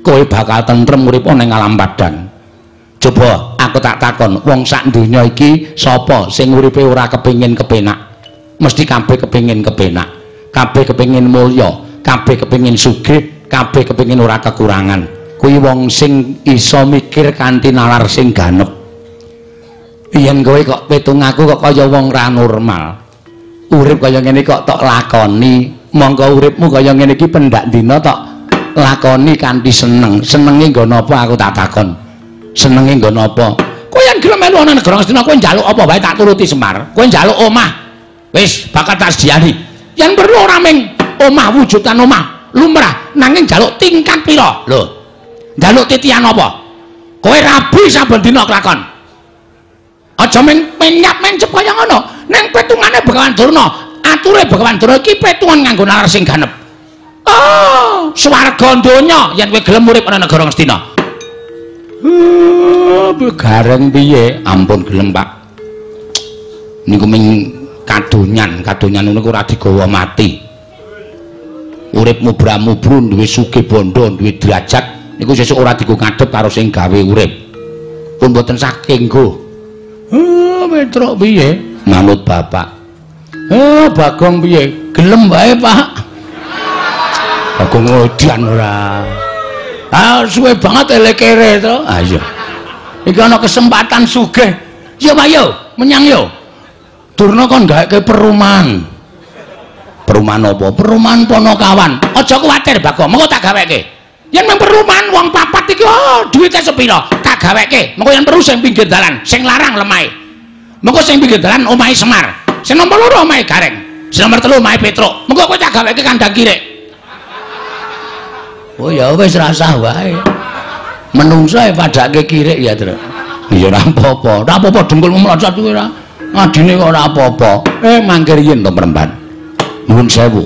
Kowe bakal tentrem urip ning alam padang. Coba aku tak takon, wong sak donya iki sapa sing uripe ora kepengin kepenak? Mesti kabeh kepengin kepenak, kabeh kepengin mulya, kabeh kepengin sugih, kabeh kepengin ora kekurangan. Kuwi wong sing iso mikir kanthi nalar sing ganep. Yen kowe kok pitung aku kok kaya wong ra normal. Urip kaya ngene kok tok lakoni, mongko uripmu kaya ngene iki pendak dina tok lakoni kanthi seneng. Senenge nggo napa aku tak takon. Senenge nggo napa? Kowe yen gelem melu ana negara Ngastina kowe njaluk apa wae tak turuti Semar. Kowe njaluk omah, wis bakal tak sediani. Yen perlu ora ming omah wujudan omah lumrah, nanging njaluk tingkat pira? Lho. Njaluk titian apa? Kowe rabi saben dina kelakon. Aja ming menyap mencep kaya ngono. Ning petungane Begawan Durna, ature Begawan Durna iki petungan nganggo nalar sing ganep. Oh, swarga donya yen kowe gelem urip ana negara Ngastina. Gareng piye? Ampun gelem, Pak. Niku ming kadonyan, kadonyan niku ora digawa mati. Urip mubra-mubru duwe sugih bondo, duwe derajat, niku sesuk ora digo ngadhep karo sing gawe urip. Pun mboten saking nggo. Petruk piye? Manut bapak. Bagong piye? Gelem wae, Pak. Bagong edan ora. Ah, suwe banget elekere to. Ah iya. Iki ana kesempatan sugih. Yo Pak yo, menyang yo. Durna kon gawekke perumahan. Perumahan apa? Perumahan Panakawan. Aja kuwatir Bagong, mengko tak gaweke. Yen mung perumahan wong papat iki oh, duwite sepira? Tak gaweke. Mengko yen perlu sing pinggir dalan, sing larang lemahe. Mengko sing pinggir dalan omahe Semar. Sing nomor 2 omahe Gareng. Sing nomor 3 omahe Petruk. Mengko kowe tak gaweke kandang kirik. Oh ya wis rasah wae. Menungso e padake kirik ya, Tru. Ya ora apa-apa. Ora apa-apa dengkulmu mlocot kuwi ora. Ngadine kok ora apa-apa. Mangke riyen to Mremban. Nuwun sewu.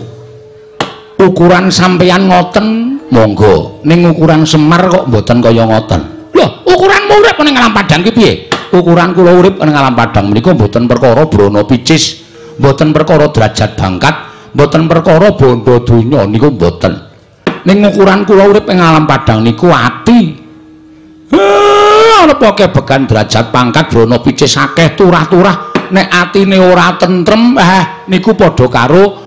Ukuran sampeyan ngoten monggo. Ning ukuran Semar kok mboten kaya ngoten. Lho, ukuranmu urip ning alam padang ki piye? Ukuran kula urip ning alam padang menika mboten perkara brana picis, mboten perkara derajat bangkat, mboten perkara bondo donya niku mboten. Ning ukuran kula urip ing alam padang niku ati. Arep kebegan derajat pangkat brana picis akeh turah-turah, nek atine ora tentrem, niku padha karo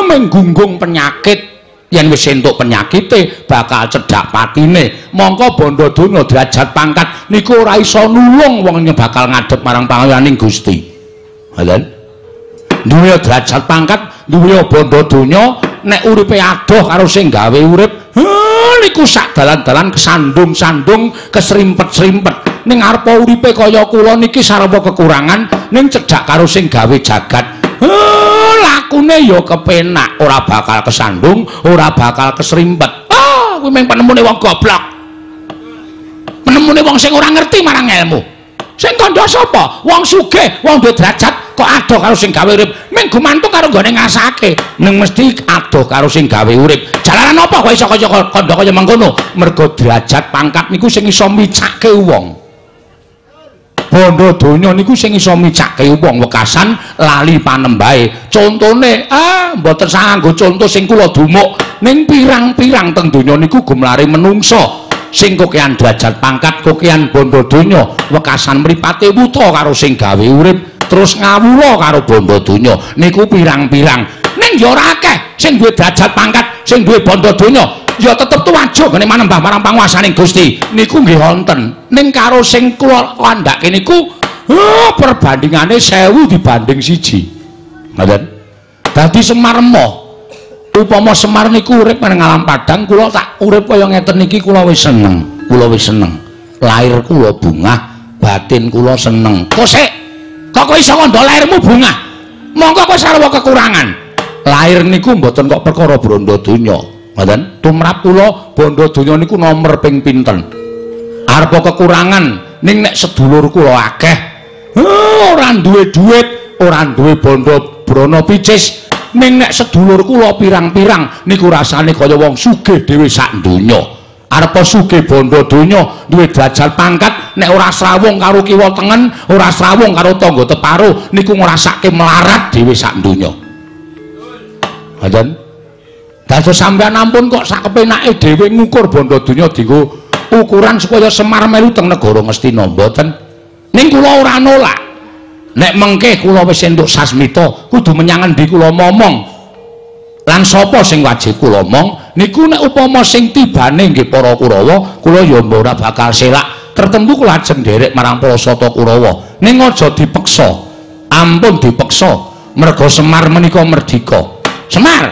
menggunggung penyakit. Yen wis entuk penyakite bakal cedhak patine. Mongko bondo donya derajat pangkat niku ora iso nulung wong bakal ngadhep marang pangayaning Gusti. Ngoten. Duwe derajat pangkat, duwe bondo donya, nek uripe adoh karo sing gawe urip, niku sak dalan-dalan kesandung-sandung, kesrimpet-srimpet. Ning arepa uripe kaya kula niki sarwa kekurangan, ning cedhak karo sing gawe jagat. Lakune ya kepenak, ora bakal kesandung, ora bakal kesrimpet. Ah, kuwi mung penemune wong goblok. Penemune wong sing ora ngerti marang ilmu. Sing kandha sapa? Wong sugih, wong duwe derajat kok adoh karo sing gawe urip. Ming gumantung karo nggone ngasake. Ning mesti adoh karo sing gawe urip. Jalaran apa kok iso kaya kandha kaya mengkono? Mergo derajat pangkat niku sing iso micake wong. Bondo donya niku sing iso micake wong wekasan lali panembahe. Contone mboten sanggo conto sing kula dumuk ning pirang-pirang teng donya niku gumlare menungsa sing kokean derajat pangkat, kokean bondo donya, wekasan mripate wuta karo sing gawe urip, terus ngawula karo bondo donya niku pirang-pirang. Ning ya ora akeh sing duwe derajat pangkat, sing duwe bondo donya ya tetep tuwajuk ngene manembah marang panguwasaning Gusti niku nggih wonten. Ning karo sing kula kandhake niku perbandingane 1000 dibanding 1. Ngoten. Dadi Semar emoh. Upama Semar niku urip nang alam padang, kula tak urip kaya ngeten iki kula wis seneng. Kula wis seneng. Lahir kula bungah, batin kula seneng. Kok sik? Kok kowe iso ngandha lahirmu bungah? Monggo kowe sarwa kekurangan. Lahir niku mboten kok perkara bondo donya. Ngoten. Tumrap kula bondo donya niku nomer ping pinten. Arepa kekurangan ning nek sedulur kula akeh, ora duwe dhuwit, ora duwe bondo brana picis, ning nek sedulur kula pirang-pirang niku rasane kaya wong sugih dhewe sak donya. Arepa sugih bondo donya, duwe derajat pangkat, nek ora srawung karo kiwa tengen, ora srawung karo tangga teparo niku ngrasake melarat dhewe sak donya. Ngoten. Dados sampeyan ampun kok sak kepenake dhewe ngukur bondo donya dienggo ukuran supaya Semar melu teng negara Ngastina, mboten. Ning kula ora nolak. Nek mengke kula wis entuk sasmita, kudu menyang endi kula momong. Lan sapa sing wajib kula omong niku nek upama sing tibane nggih para Kurawa, kula ya ora bakal selak. Tertentu kula ajeng nderek marang para Sata Kurawa. Ning aja dipeksa. Ampun dipeksa. Merga Semar menika merdika. Semar,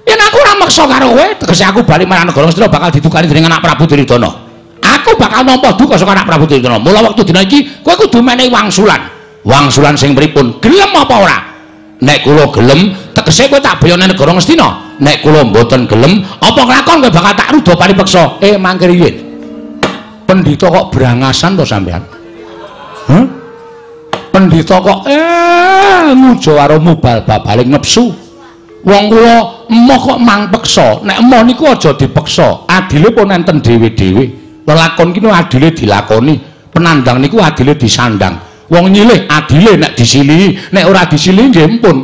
yen aku ora meksa karo kowe, tegese aku bali marang negara Ngastina bakal didukani dening anak Prabu Duryudana. Aku bakal nampa duka saka anak Prabu Duryudana. Mula wektu dina iki kowe kudu menehi wangsulan. Wangsulan sing pripun? Gelem apa ora? Nek kula gelem, tegese kowe tak boyone negara Ngastina. Nek kula mboten gelem, apa nglakon kowe bakal tak ruda paripeksa. Mangke riyin. Pendhita kok brangasan to sampean? Hah? Pendhita kok ngujo karo mubal babaling nepsu. Wong kula emoh kok mang peksa. Nek emoh niku aja dipeksa. Adile pun enten dhewe-dhewe. Lelakon ki adile dilakoni, penandang niku adile disandang. Wong nyilih adile nek disilihi, nek ora disilihi nggih ampun.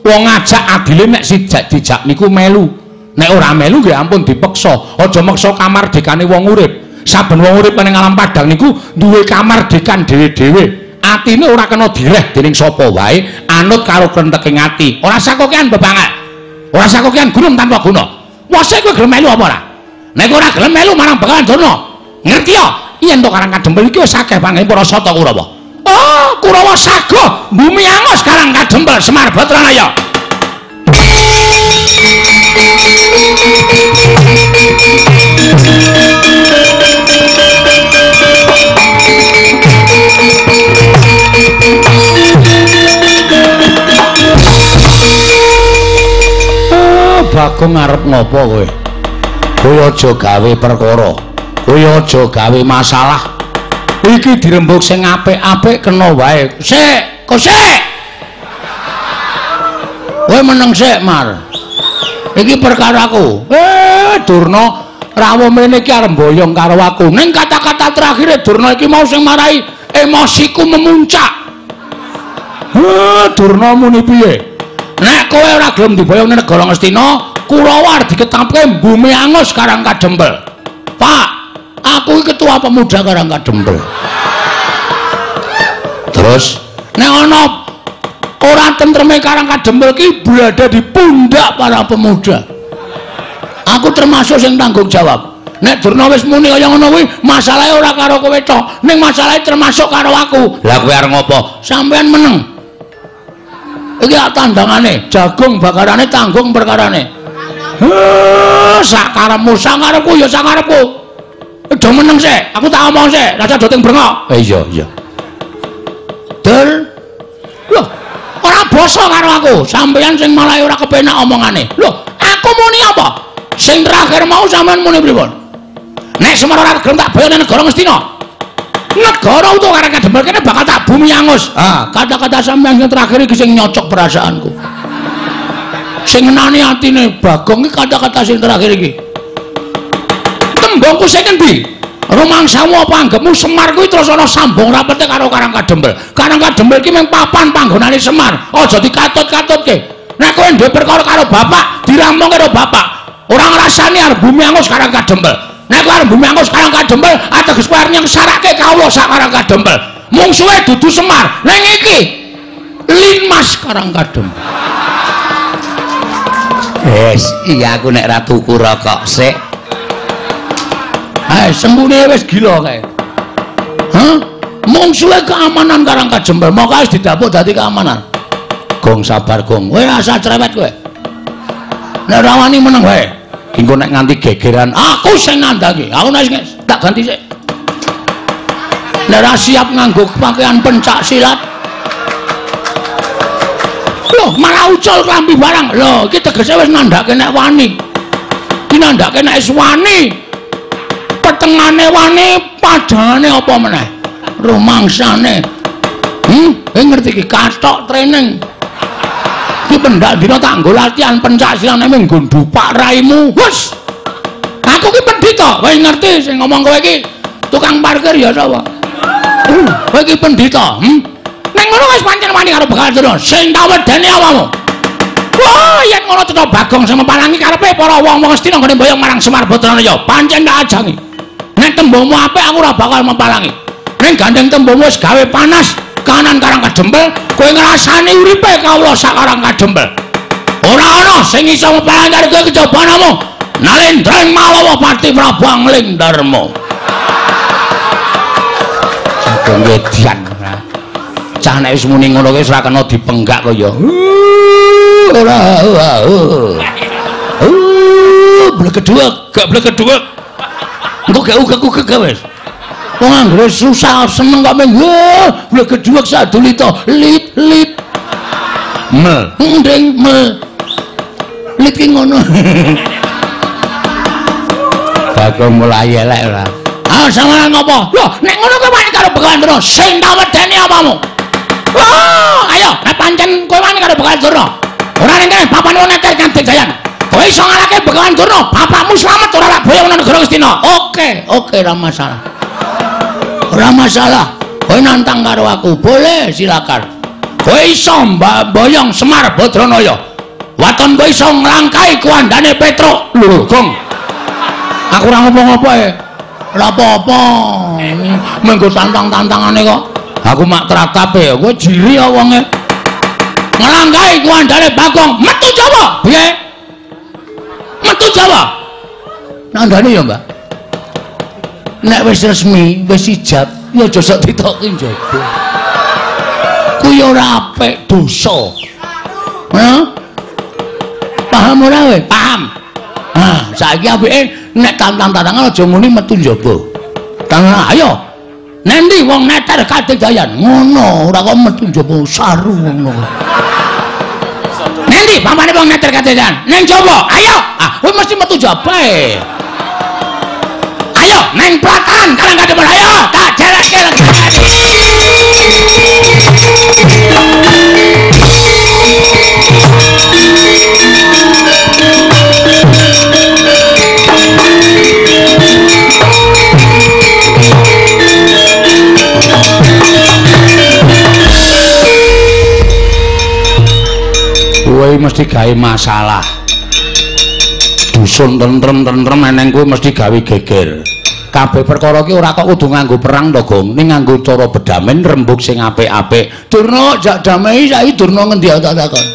Wong ngajak adile nek sijak dijak niku melu. Nek ora melu nggih ampun dipeksa. Aja meksa kamardikane wong urip. Saben wong urip ning alam padang niku duwe kamardikan dhewe-dhewe. Atine ora kena direh dening sapa wae, anut karo krenteking ati. Ora sakokean bebangat. Ora sakokean gunung tanpa guna. Mosok kowe gelem melu apa ora? Nek ora gelem melu marang Begawan Durna. Ngerti ya? Yen to Karang Kadempel iki wis akeh panggene para Sata Kurawa. Oh, Kurawa sago bumi angus Karang Kadempel Semar Batranaya. Bagong arep ngopo kowe? Kowe aja gawe perkara. Kowe aja gawe masalah. Iki dirembug sing apik-apik kena wae. Sik, kok sik. Kowe meneng sik, Mar. Iki perkaraku. Durna rawuh mrene iki arep mboyong karo aku. Ning kata-kata terakhire Durna iki mau sing marai emosiku memuncak. Durna muni piye? Nek kowe ora gelem diboyong ning negara Ngastina, Kurawa arep diketapke bumi angus Karang Kadempel. Pak, aku iki ketua pemuda Karang Kadempel. Terus nek ana ora tentreme Karang Kadempel ki berada di pundak para pemuda. Aku termasuk sing tanggung jawab. Nek Durna wis muni kaya ngono kuwi, masalahe ora karo kowe tok, ning masalahe termasuk karo aku. Lah kowe arep ngopo? Sampeyan meneng. Iki tandangane, jagung bakarane tanggung perkarane. Sakarepmu, sakarepku ya sakarepku. Do meneng sik, aku tak omong sik, rasa do ting brengok. Iya, iya. Dur. Loh, ora basa karo aku. Sampeyan sing malah ora kepenak omongane. Loh, aku muni apa? Sing terakhir mau sampeyan muni pripun? Nek Semar ora gelem tak boyone negara Ngastina. Negara utuh Karang Kadempel kene bakal tak bumi angus. Ah, kata-kata sampeyan sing terakhir iki sing nyocok perasaanku. Sing ngenani atine Bagong iki kata-kata sing terakhir iki. Tembungku sing endi? Rumangsamu apa anggepmu Semar kuwi terus ana sambung rapete karo Karang Kadempel. Karang Kadempel iki mung papan panggonane Semar. Aja dikatut-katutke. Nek kowe duwe perkara karo bapak, dirampung karo bapak. Ora ngrasani arep bumi angus Karang Kadempel. Nek kowe arep bumi angus Karang Kadempel, ateges kowe arep nyengsarake kawula sak Karang Kadempel. Mungsuhe dudu Semar, ning iki Linmas Karang Kadempel. Wes, iya aku nek ra tuku rokok sik. Hai, sembune wis gila kae. Hah? Mungsuhe keamanan Karang Kadempel, moko wis didapuk dadi keamanan. Gong sabar, Gong. Kowe rasa cerewet kowe. Nek ora wani meneng wae. Engko nek nganti gegeran, aku sing nandhangi. Aku nek tak ganti sik. Nek ora siap nganggo pakaian pencak silat. Loh, malah ucul klambi barang. Loh, iki tegese wis nandhake nek wani. Iki nandhake nek wis wani. Petengane wani, padhane apa meneh? Rumangsane. Kowe ngerti iki kathok training. Iki pendak dina tak nggo latihan pencak silat nek nggo ndupak raimu. Wes. Aku ki pendhita. Kowe ngerti sing ngomong kowe iki tukang parkir ya sapa? Kowe iki pendhita, Nek ngono wis pancen wani karo Begawan Durna. Sing tak wedeni awakmu. Wah, yen ngono cetha Bagong sing meparangi karepe para wong-wong Astina nggone mboyong marang Semar Badranaya. Pancen tak ajangi. Nek tembungmu apik aku ora bakal meparangi. Ning gandeng tembungmu wis gawe panas kanan Karang Kadempel, kowe ngrasani uripe kawula sak Karang Kadempel. Ora ana sing iso meparangi karo kowe kejaba namung Nalendra Malawa Pati Prabu Angling Darma. Sageng edian. Cah nek wis muni ngono kuwi wis ora kena dipenggak kaya. Ora. Blegeduwek, gak blegeduwek. Engko gak ugek-ugek wis. Wong anggere susah seneng kok meng blegeduwek sadulita lit lit. Mel, nding mel. Lit ki ngono. Bagong mulai elek ora. Ah, sampeyan ngopo? Lho, nek ngono kowe wani karo Begawan Durna, sing tak wedeni apamu? Wah, ayo, nek pancen kowe wani karo Begawan Durna. Ora ning kene papan wong neter kanthi jayan. Kowe iso ngalahke Begawan Durna, bapakmu slamet ora lak boyong nang negara Ngastina. Oke, oke, ora masalah. Ora masalah. Kowe nantang karo aku, boleh silakan. Kowe iso mboyong Semar Badranaya. Waton kowe iso nglangkai kuandane Petruk. Lho, Gong. Aku ora ngopo-ngopo e. Ora apa-apa. Menggo tantang-tantangane kok. Aku mak tratap e, kowe jiri ya wonge. Nglangkai kuandane Bagong, metu Jawa. Piye? Metu Jawa. Nandane ya, Mbak. Nek wis resmi, wis ijab, ya aja sok ditoki njaba. Kuwi ora apik, dosa. Hah? Paham ora kowe? Paham. Ah, saiki apike nek tantang-tantangan aja muni metu njaba. Tangan ayo. Nendi wong neter kadegayan ngono, ora kok metu njaba saru ngono. Nendi pamane wong neter kadegayan? Neng njaba, ayo. Ah, kowe mesti metu njaba e. Ayo neng platan Karang Kadempel, ayo tak jereke lagi. Kowe mesti gawe masalah. Dusun tentrem-tentrem eneng kowe mesti gawe geger. Kabeh perkara ki ora kok kudu nganggo perang to, Gong. Ning nganggo cara bedamen rembug sing apik-apik. Durna jak damai saiki Durna ngendi tak takon.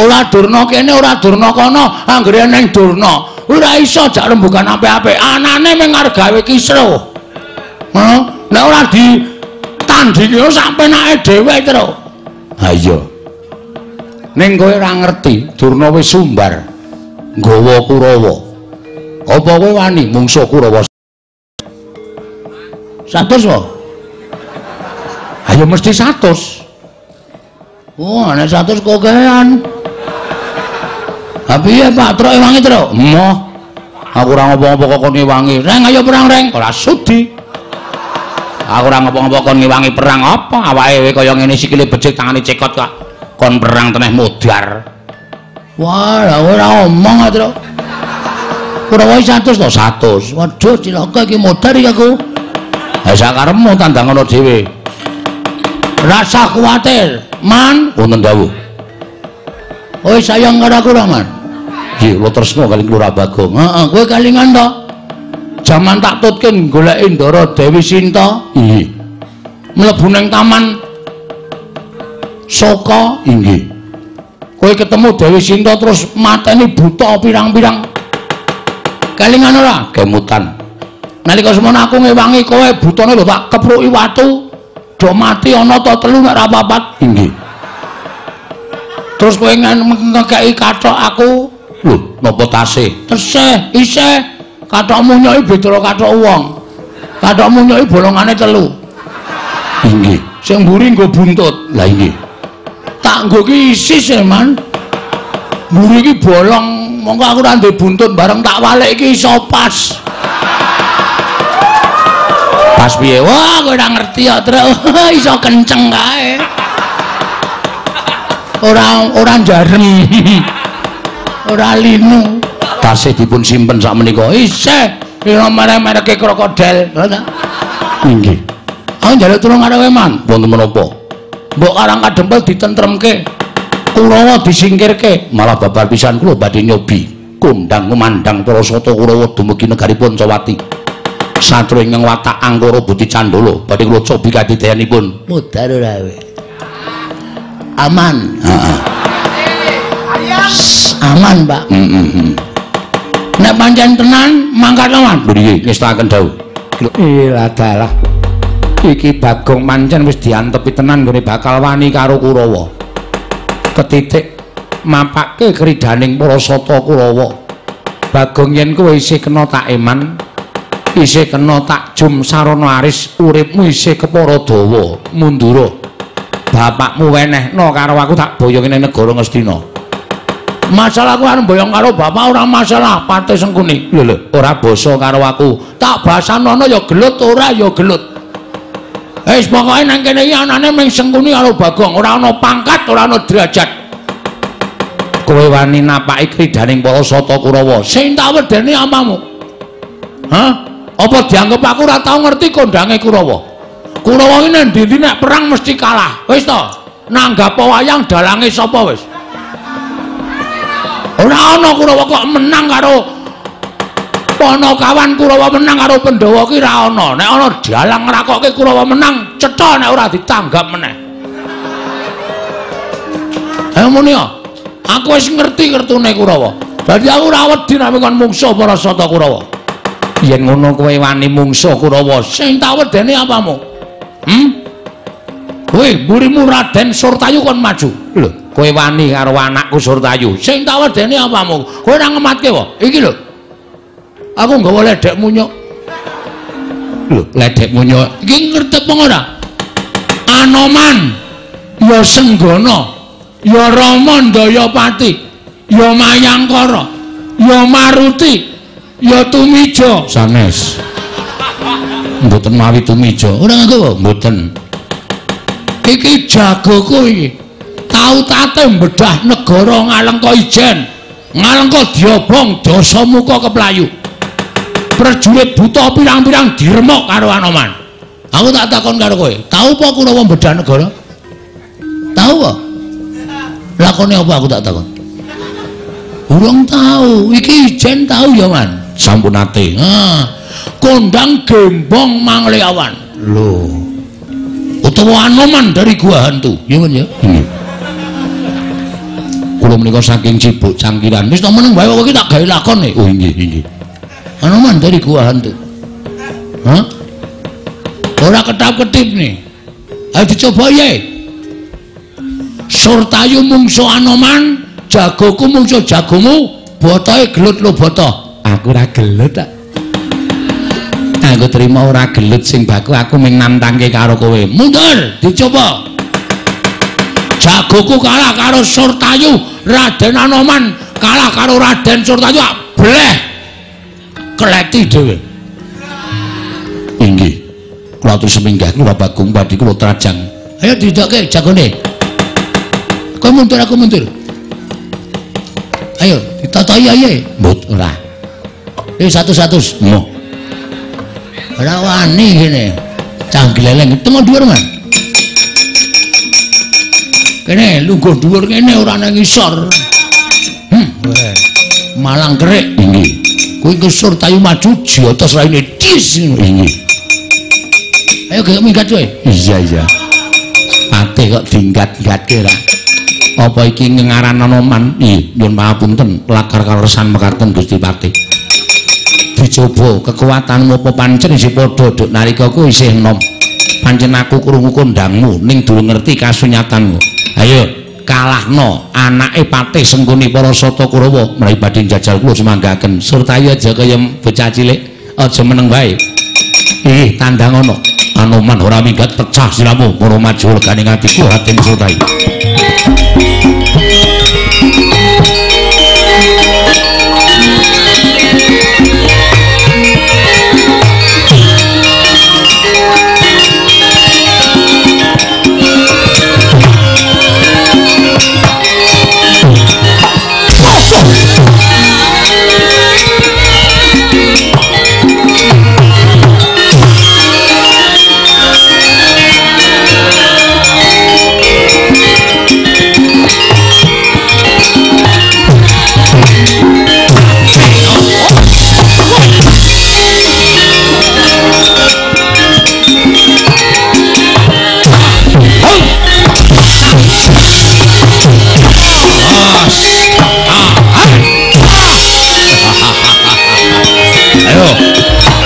Ora Durna kene, ora Durna kono, anggere eneng Durna. Ora iso jak rembugan apik-apik. Anane mung arep gawe kisruh. Hah? Nek ora ditandingi sak penake dhewe terus. Ha iya. Ning kowe ora ngerti, Durna wis sumbar nggawa Kurawa. Apa kowe wani mungsuh Kurawa? 100 kok. Ayo mesti 100. Oh, nek 100 kokean. Ha piye Pak Truk ewangi Truk? Emoh. Aku ora ngopo-ngopo kok kon ngewangi. Reng ayo perang reng. Ora sudi. Aku ora ngopo-ngopo kon ngewangi perang apa? Awake kaya ngene sikile becik tangane cekot kok. Kon perang teneh modar. Wah, lah ora omong Truk. Kurawa 100 to 100. Waduh cilaka iki modar iki aku. Ha sakarepmu tandang ngono dhewe. Rasa kuwatir, Man. Wonten dawuh. Kowe sayang karo aku ora, Man? Nggih, kula tresna kali Lurah Bagong. Heeh, kowe kalingan to? Jaman tak tutke goleki Ndara Dewi Sinta. Inggih. Mlebu nang taman Soka. Inggih. Kowe ketemu Dewi Sinta terus mateni buta pirang-pirang. Kalingan ora? Kemutan. Nalika semono aku ngewangi kowe butane lho tak kepruki watu. Do mati ana ta telu nek ora papat. Inggih. Terus kowe ngekeki kathok aku. Lho, napa tasih? Tesih, isih. Kathokmu nyoki beda kathok wong. Kathokmu nyoki bolongane telu. Inggih. Sing mburi nggo buntut. Lah inggih. Tak nggo ki isis e, Man. Mburi iki bolong, mongko aku ora ndek buntut bareng tak walik iki iso pas. Pas piye? Wah, kowe ora ngerti kok, Truk. Iso kenceng kae. Ora njarem. Ora linu. Tasih dipun simpen sak menika. Isih pira merek-mereke krokodil, lho ta? Inggih. Aku njaluk tulung karo kowe, Man. Wonten menapa? Mbok Karang Kadempel ditentremke. Kurawa disingkirke. Malah babar pisan kula badhe nyobi kondang kumandang para sata Kurawa dumugi negari Pancawati. Satru ingkang watak angkara budi candala badhe kula cobi kadidayanipun. Mudhar ora kowe. Aman. Heeh. Aman, Pak. Heeh. Nek pancen tenan mangkat lawan. Lho nggih, ngestakaken dawuh. Ilah dalah. Iki Bagong pancen wis diantepi tenan nggone bakal wani karo Kurawa. Ketitik mapake kridaning para sata Kurawa. Bagong yen kowe isih kena tak eman, isih kena tak jum sarana aris, uripmu isih kepara dawa, mundura. Bapakmu wenehno karo aku tak boyong ning negara Ngastina. Masalah aku arep boyong karo bapak ora masalah, Patih Sengkuni. Lho lho, ora basa karo aku. Tak basanono ya gelut, ora ya gelut. Wis pokoke nang kene iki anane mung Sengkuni karo Bagong, ora ana pangkat, ora ana derajat. Kowe wani napaki kridaning para sata Kurawa. Sing tak wedeni apamu? Hah? Apa dianggep aku ora tau ngerti kondange Kurawa? Kurawa iki nang ndi-ndi nek perang mesti kalah. Wis to, nanggap wayang dalange sapa wis? Ora ana Kurawa kok menang karo Panakawan, Kurawa menang karo Pandhawa ki ora ana. Nek ana dalang ngrakokke Kurawa menang, cetha nek ora ditanggap meneh. Ayo muni ya. Aku wis ngerti kertune Kurawa. Dadi aku ora wedi nek kon mungsuh para sata Kurawa. Yen ngono kowe wani mungsuh Kurawa, sing tak wedeni apamu? Hmm? Kowe mburimu Raden Surtayu kon maju. Lho, kowe wani karo anakku Surtayu. Sing tak wedeni apamu? Kowe ora ngematke wae. Iki lho. Aku nggawa ledek munyuk. Lho, ledek munyuk. Iki ngerti apa ora? Anoman, ya Senggana, ya Rama Ndayapati, ya Mayangkara, ya Maruti, ya Tumija. Sanes. Mboten mawi Tumija. Ora nganggo mboten. Iki jagoku iki. Tau tate mbedah negara Ngalengka Ijen, Ngalengka diobong Dasamuka keplayu. Prajurit buta pirang-pirang diremuk karo Anoman. Aku tak takon karo kowe, tau apa Kurawa mbedah negara? Tau apa? Lakone apa aku tak takon? Urung tau. Iki Ijen tau ya, Man? Sampun nate. Ha. Kondang gembong Mangleawan. Lho. Utawa Anoman dari Gua Hantu. Ya, Man ya? Nggih. Kula menika saking Cibuk Cangkiran. Wis to meneng wae kok iki tak gawe lakon e. Oh nggih, nggih. Anoman dari Gua Hantu. Hah? Ora ketap-ketip nih. Ayo dicoba ya. Surtayu mungsuh Anoman, jagoku mungsuh jagomu, botohe gelut lo boto. Aku ora gelut tak. Aku terima ora gelut sing baku aku mung nantangke karo kowe. Mundur, dicoba. Jagoku kalah karo Surtayu, Raden Anoman kalah karo Raden Surtayu, bleh. Kleti dhewe. Inggih. Kula atur seminggah kula Bagong badhe kula trajang. Ayo didokke jagone. Kowe mundur aku mundur. Ayo ditatahi ae. Mbut ora. 100. Moh. Ora wani kene. Cah gleleng temu dhuwur, Man. Kene lungguh dhuwur kene ora nang ngisor. Malang kerik. Inggih. Kuwi kesur tayu maju jotos raine dis. Inggih. Ayo gek minggat kowe. Iya, iya. Patih kok dinggat-gatke ra. Apa iki ngaran Anoman? Ih, nyuwun pangapunten, lakar kaleresan mekaten Gusti Patih. Dicoba kekuatanmu apa pancen isih padha duk nalika ku isih enom. Pancen aku krungu kondangmu ning durung ngerti kasunyatanmu. Ayo kalahno anake Patih Sengkuni para Sata Kurawa menawi badhe njajal kula sumanggaken. Surtayu aja kaya bocah cilik, aja meneng wae. Ih, tandang ana. Anoman ora minggat pecah siramu para maju legane atiku Raden Surtayu.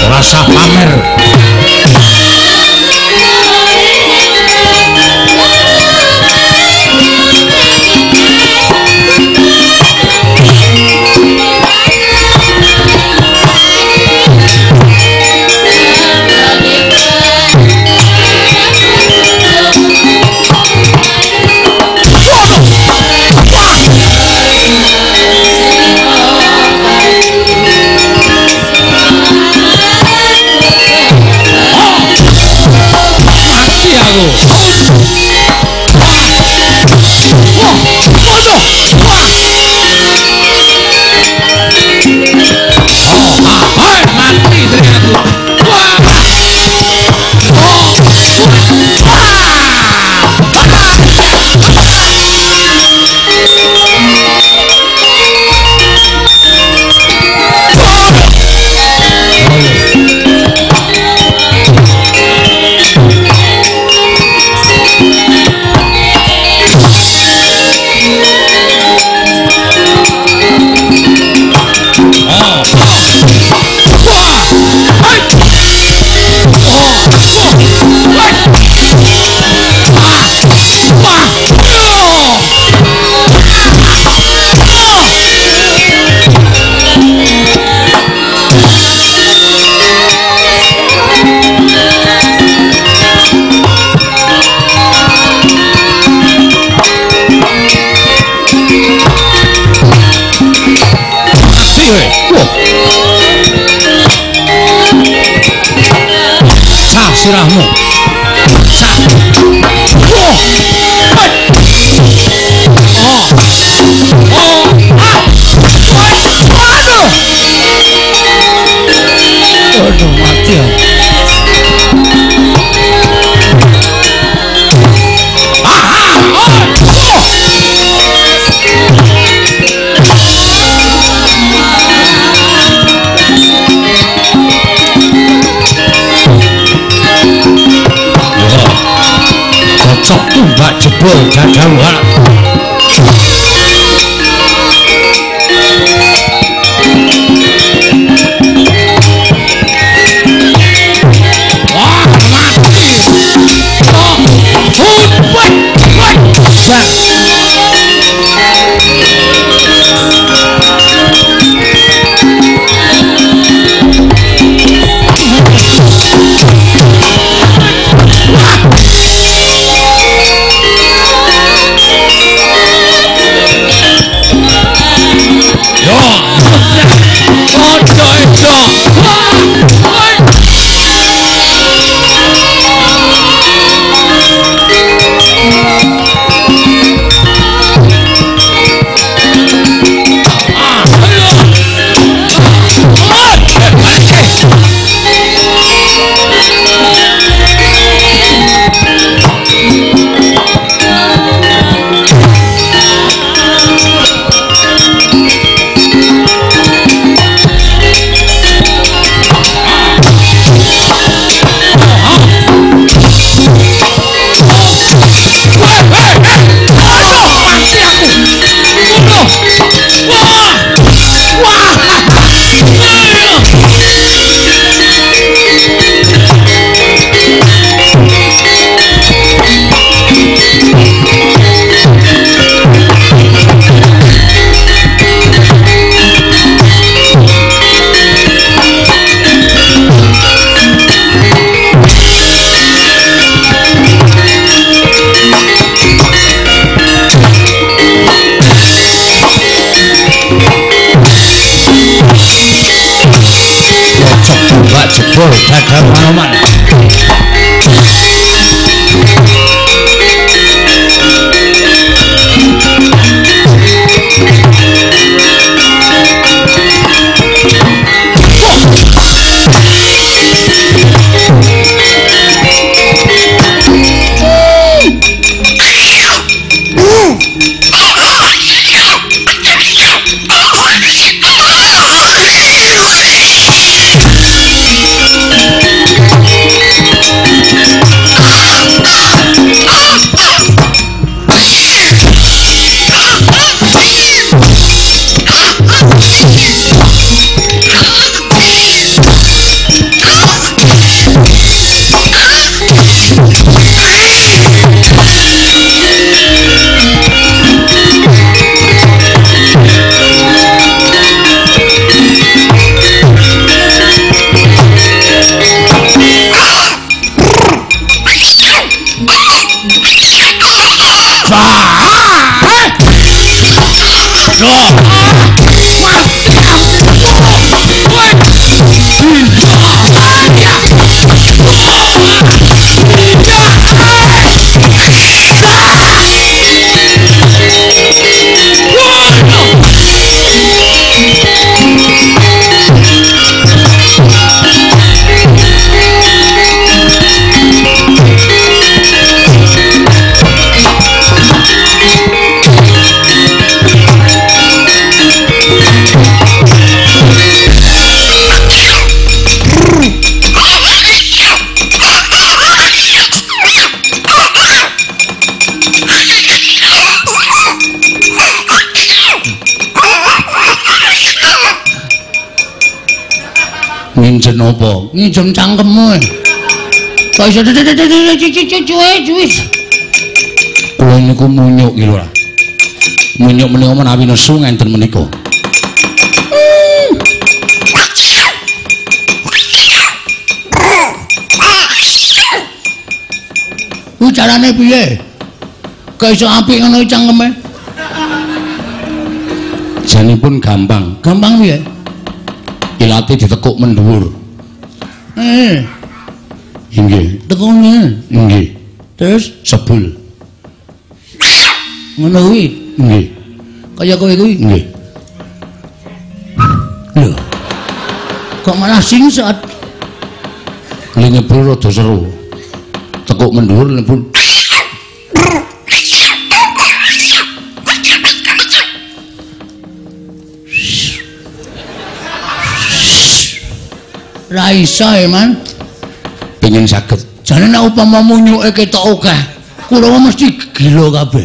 Rasa pamer. Sirahmu. Sah. Oh. Oh. Oh. Ah. Waduh. Aduh, mati ya. Ah. Oh. Oh. Cocok tumbak jebol dadawan. Wah, mati. Oh, woi, woi. Iya. Mati aku. Nginjen apa? Nginjem cangkemmu. Kok iso cuwe. Kula niku munyuk iki lho. Munyuk menika menawi nesu ngenten menika. Ku carane piye? Kok iso apik ngono cangkeme? Janipun gampang. Gampang piye? Ilate ditekuk mendhuwur. Inggih, tekune. Inggih. Terus sebul. Ngono kuwi. Nggih. Kaya kowe kuwi. Nggih. Lho. Kok malah singset? Li nyebul rada seru. Tekuk mendhuwur nyebul. Ra iso e, Man. Pengen saged. Jane nek upama munyuke ketok akeh, Kurawa mesti gila kabeh.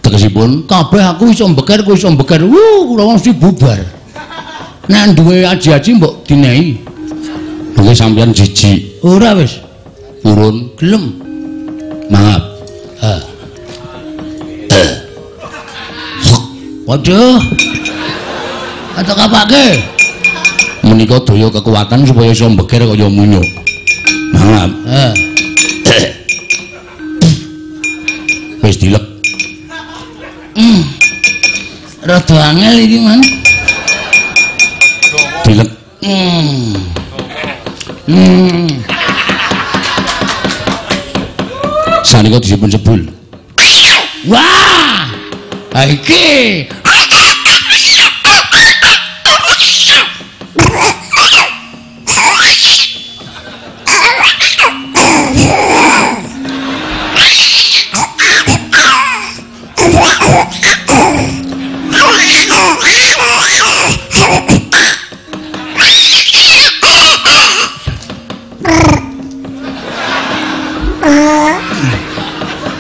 Tegesipun kabeh aku iso mbeker, kowe iso mbeker. Wuh, Kurawa mesti bubar. Nek duwe aji-aji mbok dinehi. Mengke sampeyan jijik. Ora wis. Purun gelem. Maaf. Ha. Waduh. Atok apake? Menika daya kekuatan supaya iso mbeker kaya munyuk. Mangap. Wis dilek. Rada angel iki, Man. Dilek. Sanika disipun sebul. Wah! Ha iki.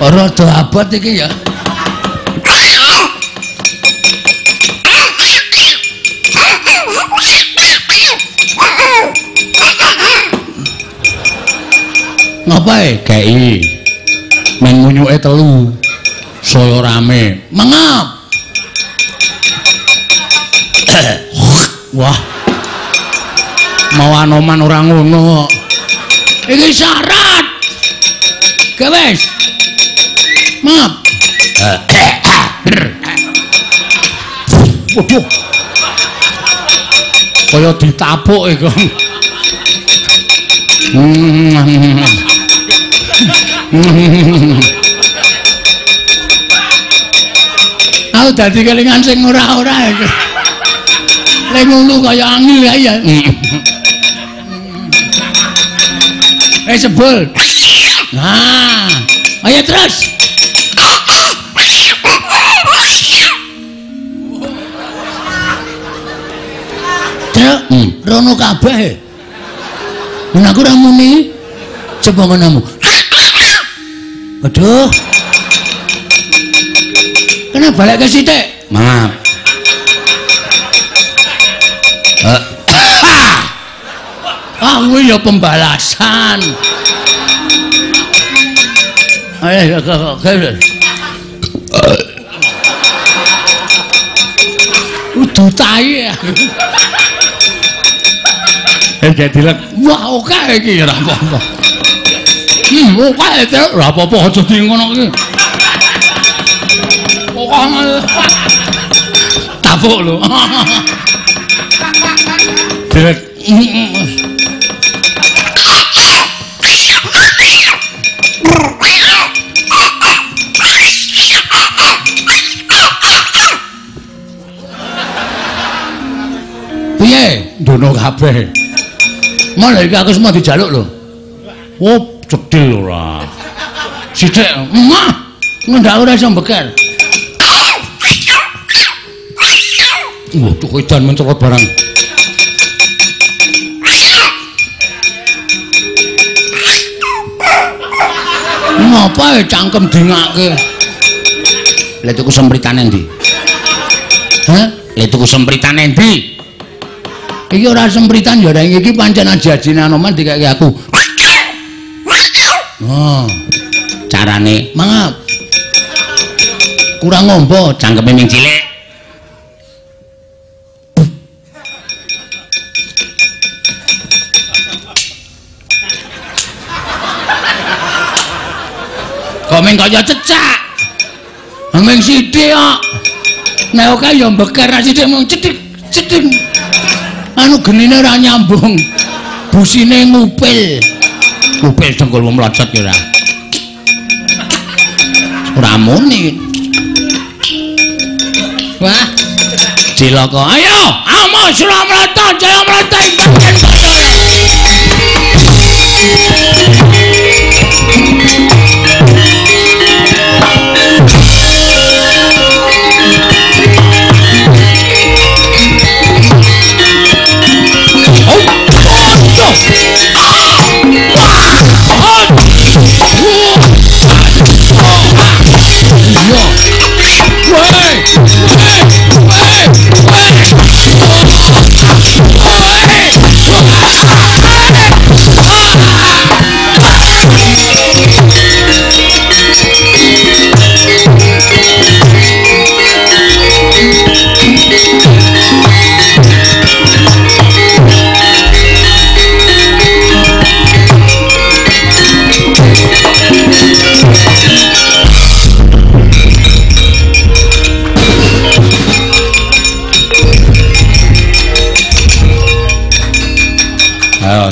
Rada abot iki ya. Ngapae? Kei. Men munyuke telu. Saya rame. Mengap. Wah. Mau anoman ora ngono. Iki syarat. Gawes. Maaf. Waduh. Kaya ditapuk iku. Aku dadi kelingan sing ora-ora iki. Lek ngono kaya angel kae ya. Sebel. Nah, ayo terus. Truk, rono kabeh. Mun aku ora muni, coba ngonomu. Aduh. Kena balik ke sithik. Maaf. Ah, kuwi ya pembalasan. Ayo, udu tai. Gak dilek. Wah, oke iki ora apa-apa. Oke, ora apa-apa aja di ngono iki. Kapuk lho. Direk. Piye? Ndono kabeh. Malah iki aku semua dijaluk lho. Oh, cedhil ora. Sithik, emah. Ngendak ora iso mbeker. Waduh, edan mencolot barang. Ngapa ya cangkem dingake? Lha tuku sempritane ndi? Hah? Lha tuku sempritane ndi? Iki ora sempritan ya, iki pancen aji-ajine Anoman dikeke aku. Oh. Carane mangap. Kurang ngombo, cangkeme ming cilik. Kok ming kaya cecak. Ming sithik kok. Nek oke ya mbeker sithik mung cethik cethik. Anu genine ora nyambung. Busine ngupil. Ngupil dengkulmu mlocot ya ora. Ora muni. Wah. Cilaka. Ayo, amo Suramrata, Jayamrata ing bagian Bathara.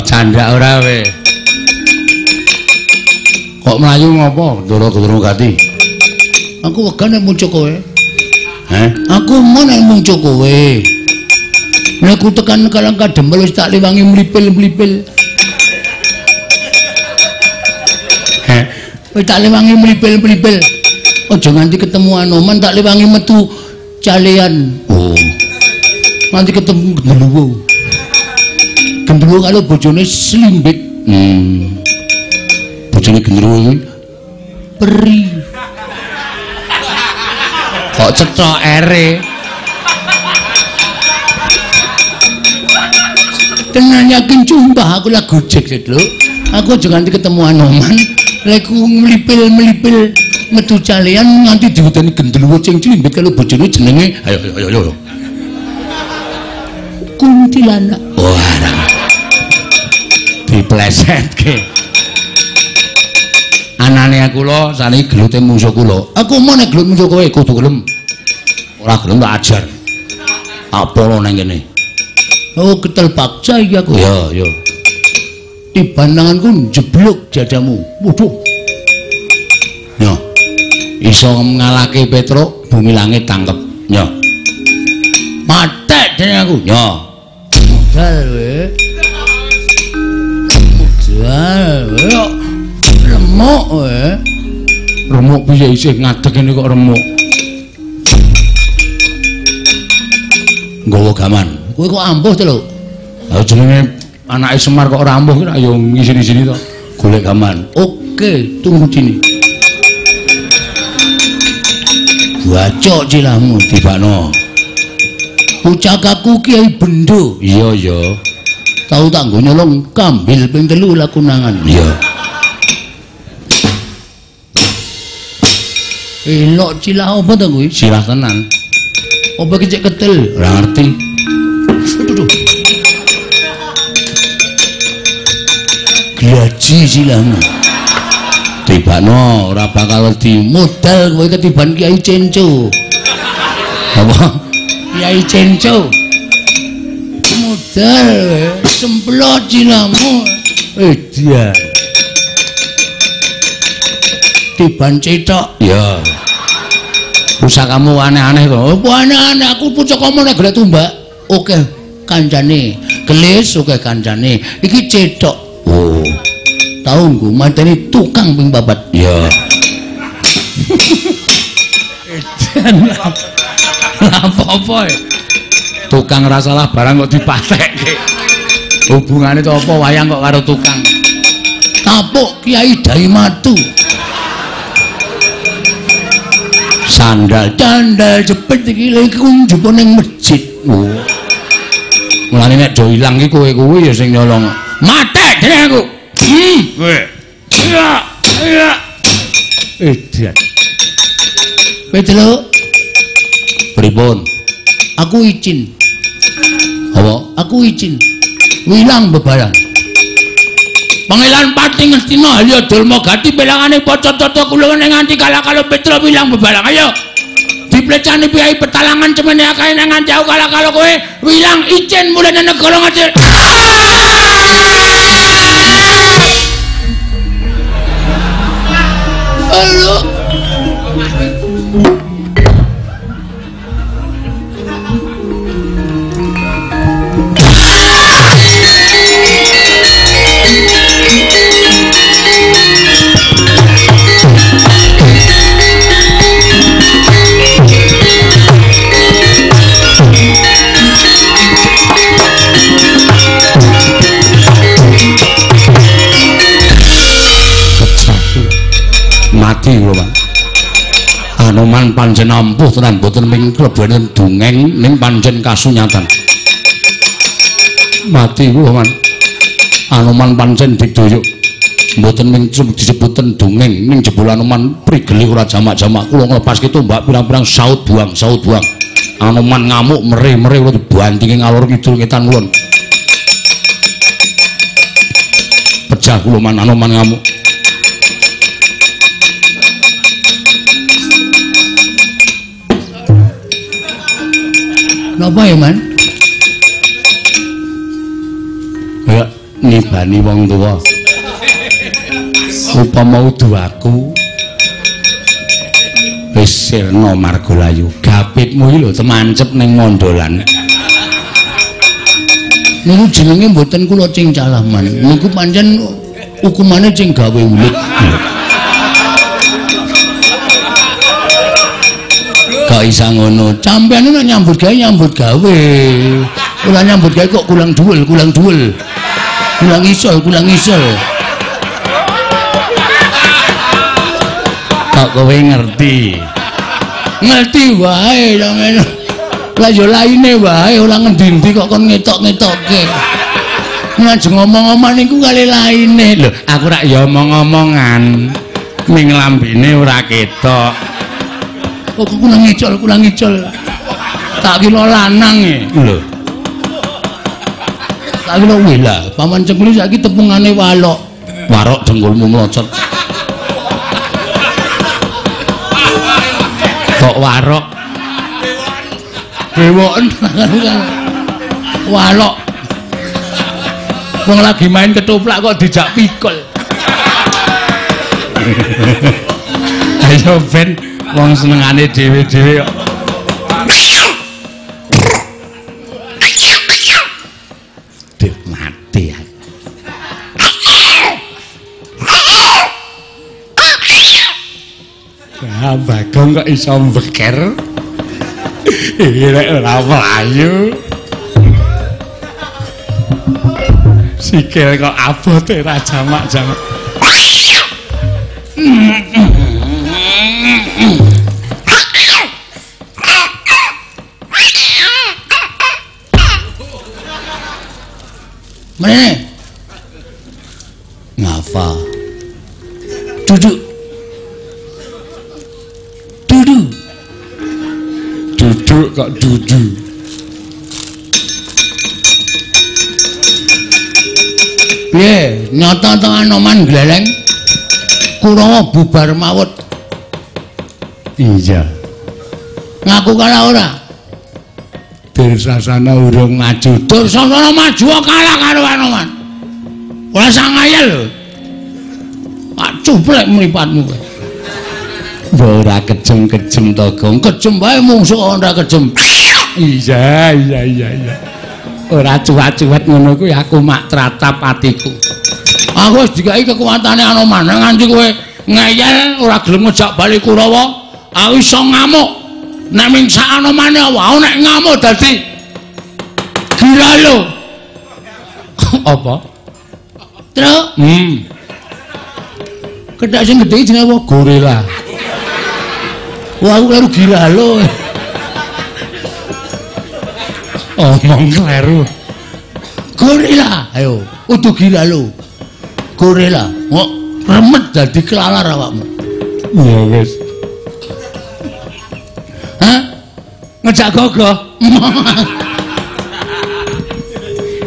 Candak ora kowe. Kok mlayu ngopo? Ndoro-ndoro gati. Aku wegah nek muncul kowe. Heh? Aku mau nek muncul kowe. Nek ku tekan Kalang Kadempel wis tak liwangi mlipil-mlipil. Heh? Wis tak liwangi mlipil-mlipil. Aja nganti ketemu Anoman tak liwangi metu calean. Oh. Nganti ketemu gendruwo. Gendruwo kalau bojone slimbit. Bojone gendruwo iki peri. Kok cethok ere. Tenan yakin sumpah aku lah gojek lho. Aku aja nganti ketemu Anoman, lek mlipil-mlipil metu calean nganti diwedeni gendruwo sing slimbit kalau bojone jenenge ayo ayo ayo. Kuntilanak. Wah. Diplesetke. Anane aku lho saniki gelute mungsuh kula. Aku mau nek gelut mungsuh kowe kudu gelem. Ora gelem tak ajar. Tak polo nang kene. Oh, ketel paksa iki aku. Ya, ya. Tiban tanganku njeblug dadamu. Waduh. Yo. Iso ngalahke Petruk, bumi langit tangkep. Yo. Matek dene aku. Yo. Modal kowe. Modal kowe. Remuk kowe. Remuk piye isih ngadeg ngene kok remuk. Nggawa gaman. Kowe kok ampuh to lho? Lah jenenge anake Semar kok ora ampuh ki ya ngisini-sini to. Golek gaman. Oke, tunggu sini. Bacok cilahmu tibakno. Pucakaku Kiai Bendo. Iya ya. Tau tak nggo nyolong kambil ping 3 lakunangan. Iya. Elok cilah apa to kuwi? Cilah tenan. Apa iki cek ketil? Ora ngerti. Aduh. Glaji silahmu. Tibakno ora bakal wedi. Modal kowe ketiban Kiai Cenco. Apa? Kyai Cenco. Modal semplot cinamu. Edan. Tiban cetok. Ya. Pusakamu aneh-aneh to. Apa aneh-aneh aku pusakamu nek golek tumbak. Oke kancane. Kelis oke kancane. Iki cetok. Oh. Tau nggo mateni tukang ping 4. Ya. Edan. Lah apa-apa. Tukang ora salah barang kok dipatekke. Hubungane to apa wayang kok karo tukang? Tapuk Kiai Daimatu. Sandal candal jepit iki lha iku njupuk ning masjid. Oh. Mulane nek do ilang iki kowe kuwi ya sing nyolong. Matek dene aku. Kowe. Iya, iya. Edan. Petruk. Pripun? Aku izin. Apa? Aku izin. Wilang bebaran. Pangeran Pati Ngastina Halya Durma Gati pelangane paca tata kula ning nganti kalah-kalah Petruk wilang bebalang. Ayo. Diplecani piyai petalangan cemene akeh nang nganti aku kalah-kalah kowe wilang izin mulih nang negara Ngastina. Halo. Mati kula, Pak. Anoman pancen ampuh tenan boten ming klebene dongeng ning pancen kasunyatan. Mati kula, Man. Anoman pancen digdoyok. Mboten ming disebuten dongeng ning jebul Anoman prigele ora jamak-jamak. Kula nglepaske tombak pirang-pirang saut buang, saut buang. Anoman ngamuk mere-mere kula dibantingi ngalor ngidul ngetan kulon. Pejah kula, Man, Anoman ngamuk. Napa ya, Man? Kaya nibani wong tuwa. Upama udu aku wis sirna margalayu. Gapitmu iki lho temancep ning mondolan. Niku jenenge mboten kula cingcalah, Man. Niku pancen hukumane sing gawe ulit. Kok isa ngono? Sampeyan nek nyambut gawe nyambut gawe. Ora nyambut gawe kok kurang duwel, kurang duwel. Kurang isol, kurang isol. Kok kowe ngerti? Ngerti wae sampeyan. Lah ya laine wae ora ngendi-endi kok kon ngetok-ngetokke. Ngajeng ngomong-omong niku kali laine. Lho, aku rak ya omong-omongan. Ning lambene ora ketok. Kok kurang ngicol, kurang ngicol. Tak kira lanang e. Lho. Tak kira weh lah, paman cengkuli saiki tepungane walok. Warok dengkulmu mlocot. Kok warok? Dewoken walok. Wong lagi main ketoprak kok dijak pikul. Ayo ben wong senengane dhewe-dhewe kok. Duh, mati aku. Ah, Bagong kok iso mbeker. Iki rek ora mlayu. Sikil kok abote ra jamak-jamak. Mrene. Ngapa? Duduk. Duduk. Duduk kok duduk. Piye, nyata to Anoman gleleng? Kurawa bubar mawut. Iya. Ngaku kalah ora? Dursasana urung maju. Dursasana maju kalah karo Anoman. Ora sangayel lho. Pak cuplek mripatmu kowe. Ora kejem-kejem to, Gong. Kejem wae mungsuh ora kejem. Iya, iya, iya, iya. Ora cuwat-cuwat ngono kuwi aku mak tratap atiku. Aku wis dikai kekuatane Anoman nganti kowe ngeyel ora gelem ngejak bali Kurawa, aku iso ngamuk. Nek ming sak Anomane apa? Aku nek ngamuk dadi gila lho. Apa? Truk. Kethek sing gedhe jenenge apa? Gorila. Wah, aku kleru gila lho. Omong kleru. Gorila, ayo, udu gila lho. Gorila, kok remet dadi kelalar awakmu. Ya wis. Hah? Ngejak gogoh.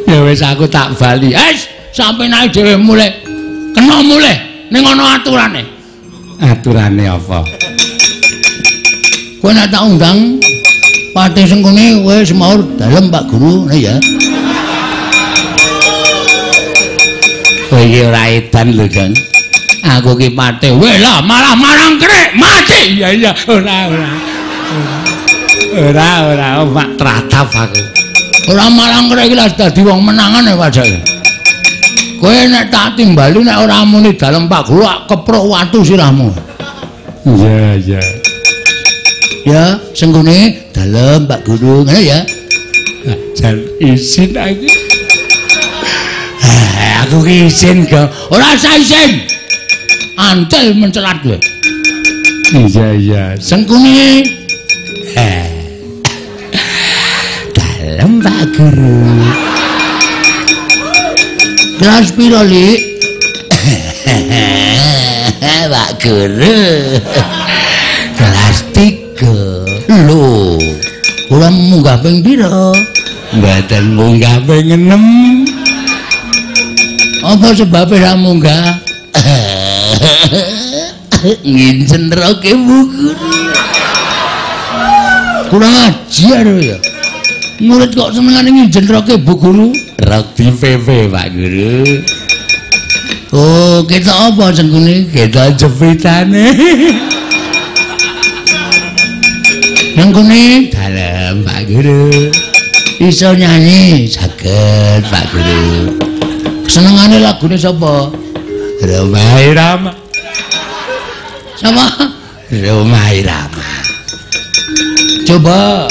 Ya wis aku tak bali. Wis, sampe naik dhewe mulih. Kena mulih ning ana aturane. Aturane apa? Kowe nek tak undang Patih Sengkuni kowe semaur dalem Pak Guru ngene ya. Kowe iki ora edan lho, Jan. Aku ki patih. Weh lah malah marang krek mati. Iya iya, ora ora. Ora ora mak tratap aku. Ora marang krek iki lah dadi wong menangan ya pajake. Kowe nek tak timbali nek ora muni dalem Pak Guru ak keprok watu sirahmu. Iya iya. Ya, Sengkuni dalem Pak Guru ngene ya. Jan izin aku. Aku ki izin go. Ora usah izin. Antel mencelat kowe. Iya iya. Sengkuni. Dalem Pak Guru. Kelas piro, Lik? Pak Guru. Kelas 3. Lho, ora munggah ping pira? Mboten munggah ping 6. Apa sebabe ra munggah? Ngincen roke Bu Guru. Kurang ajar ya. Murid kok senengane ngincen roke Bu Guru? Rok di PP Pak Guru. Oh, kita apa Sengkuni? Kita jepitane. Sengkuni dalem Pak Guru. Iso nyanyi saged Pak Guru. Senengane lagune sapa? Rhoma Irama. Sapa? Rhoma Irama. Coba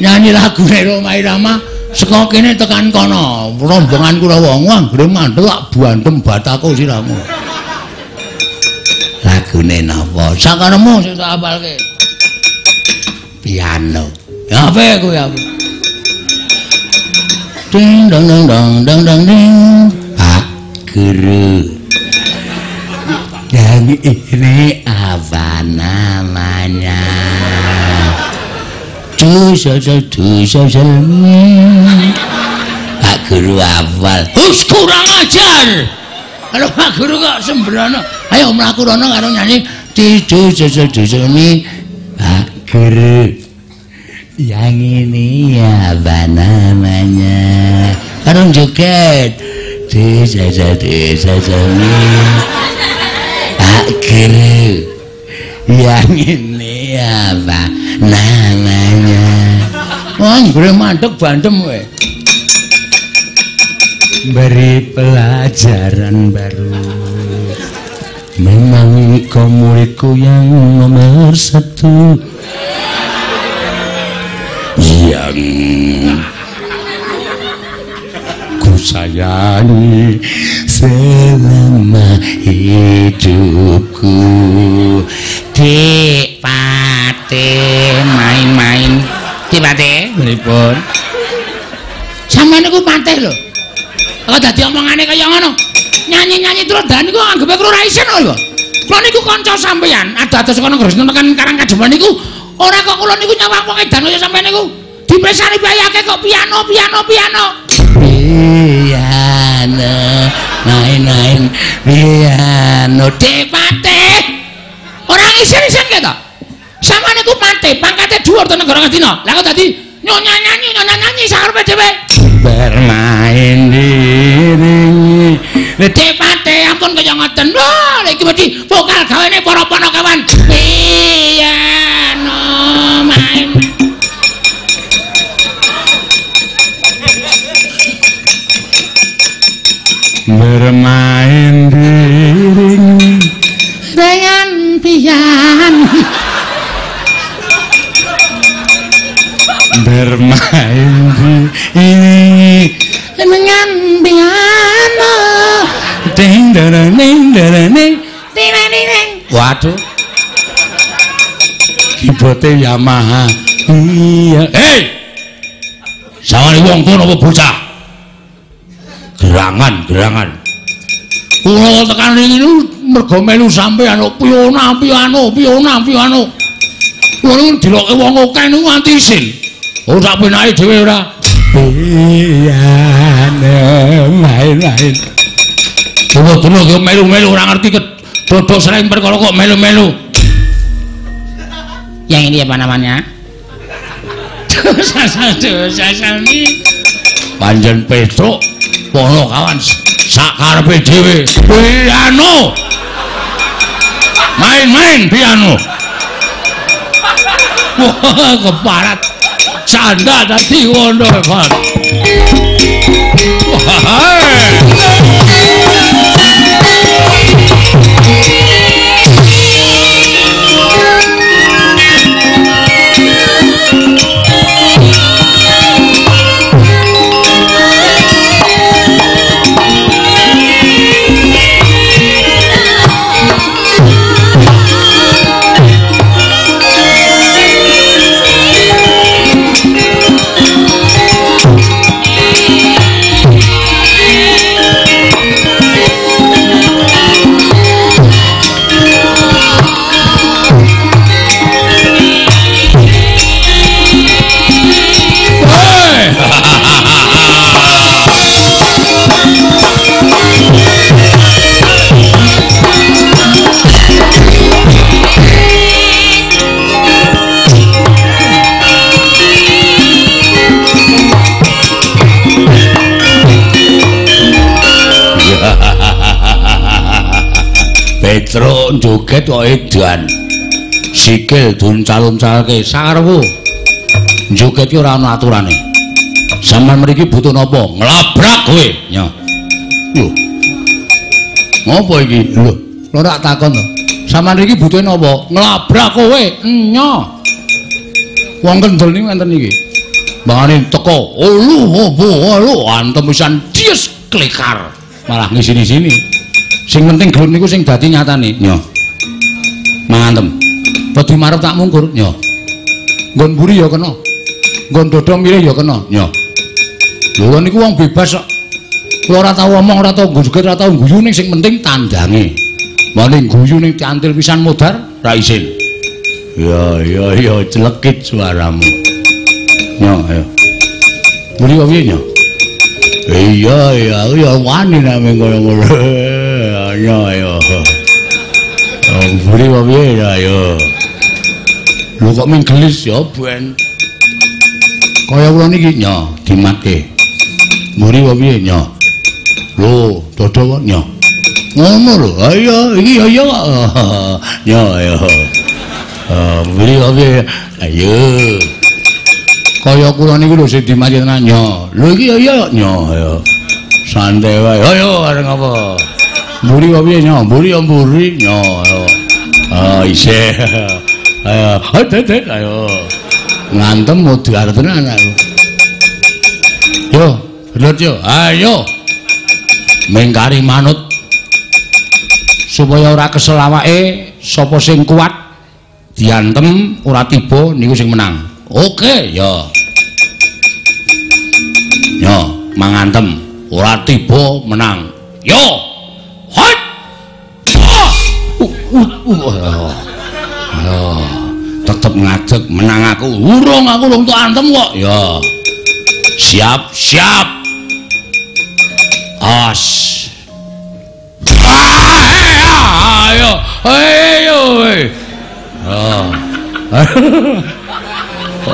nyanyi lagune Rhoma Irama saka kene tekan kono. Rombongan Kurawa anggere mantel lak buantem batako sirahmu. Lagune napa? Sakaremu sing tak apalke. Piano. Ya apa kuwi aku? Ding dong dong dong dong dong ding. Pak Guru. Yang ini apa namanya? Du so so du so so mi. Pak Guru hafal. Hus kurang ajar. Kalau Pak Guru kok sembrono. Ayo mlaku rono karo nyanyi di du so so du so mi. Pak Guru. Yang ini apa namanya? Karo joget. Di so so du so so mi. Pak Guru. Yang ini apa namanya? Wah, gue mandek bandem kowe. Beri pelajaran baru. Memang kau muridku yang nomor 1. Yang ku sayangi selama hidupku. Dik Patih main-main. Dik Patih pripun? Sampeyan niku patih lho. Kok dadi omongane kaya ngono? Nyanyi-nyanyi terus niku anggepe kula ora isin lho. Kula niku kanca sampeyan, ado-ado saka Negara tekan Karang Kademangan niku ora kok kula niku nyawang wong edan kaya sampeyan niku. Dipresani bayake kok piano piano piano. Piano main-main piano. Dik Patih. Ora isin-isin keto. Sampeyan niku patih, pangkate dhuwur to negara Ngastina. Lah kok dadi Nyonya nyanyi, nyonya nyanyi sakarepe dhewe. Bermain diringi. Cepate ampun kaya ngoten. Lho, iki mesti vokal gawene para panakawan. Piano main. Bermain diringi dengan piano. Bermain diringi dengan piano. Ding dang ding dang ding ding ding. Waduh. Keyboarde Yamaha. Iya. Hei. Sawani wong kono apa bocah? Gerangan, gerangan. Kula tekan iki mergo melu sampean kok piano piano piano piano. Kula niku diloke wong akeh niku nganti isin. Oh sak penake dhewe ora. Piano main-main. Dulu-dulu kok melu-melu ora ngerti dodok sering perkara kok melu-melu. Yang ini apa namanya? Panjen Petruk pono kawan sakarepe dhewe. Piano. Main-main piano. Wah, keparat. Canda dadi wono, Pak. Wah. Petruk joget kok edan. Sikil duncal-uncalke sakarepmu. Joget ki ora ana aturane. Sampeyan mriki butuh napa? Nglabrak kowe. Nyo. Lho. Ngopo iki? Lho, ora takon to. Sampeyan mriki butuhe napa? Nglabrak kowe. Nyo. Wong kendel niku enten iki. Mbangane teko, olu opo olu antem pisan dies klekar. Malah ngisini-sini. Sing penting gelem niku sing dadi nyatane. Nyo. Mangantem. Wedi marep tak mungkur. Nyo. Nggon mburi ya kena. Nggon dada mirih ya kena. Nyo. Lho niku wong bebas kok. Kula ora tau omong, ora tau joget, ora tau guyu ning sing penting tandange. Mane guyu ning cantil pisan modar ra isin. Ya ya ya celekit suaramu. Nyo ayo. Mburi kok piye nyo? Iya iya aku ya wani nek ngono-ngono. Ayo ayo. Mburi kok piye ya ayo. Lho kok ming gelis ya ben. Kaya kula niki nyo dimatke. Mburi kok piye nyo? Lho, dada kok nyo. Ngono lho. Ayo iki ya kok. Nyo ayo. Mburi kok piye? Ayo. Kaya kula niku lho sing dimati tenan nyo. Lho iki ya iya nyo ayo. Santai wae. Ayo areng apa? Mburi kok piye nyo? Mburi ya mburi nyo ayo. Ah isih. Ayo, ayo ayo. Ngantem modar tenan aku. Yo, bener yo. Ayo. Mengkari manut. Supaya ora kesel awake, sapa sing kuat diantem ora tiba niku sing menang. Oke, ya. Yo, mangantem ora tiba menang. Yo. Hot. Tetep ngadeg menang aku. Urung aku urung tok antem kok. Ya. Siap, siap. As. Ayo, ayo. Oh.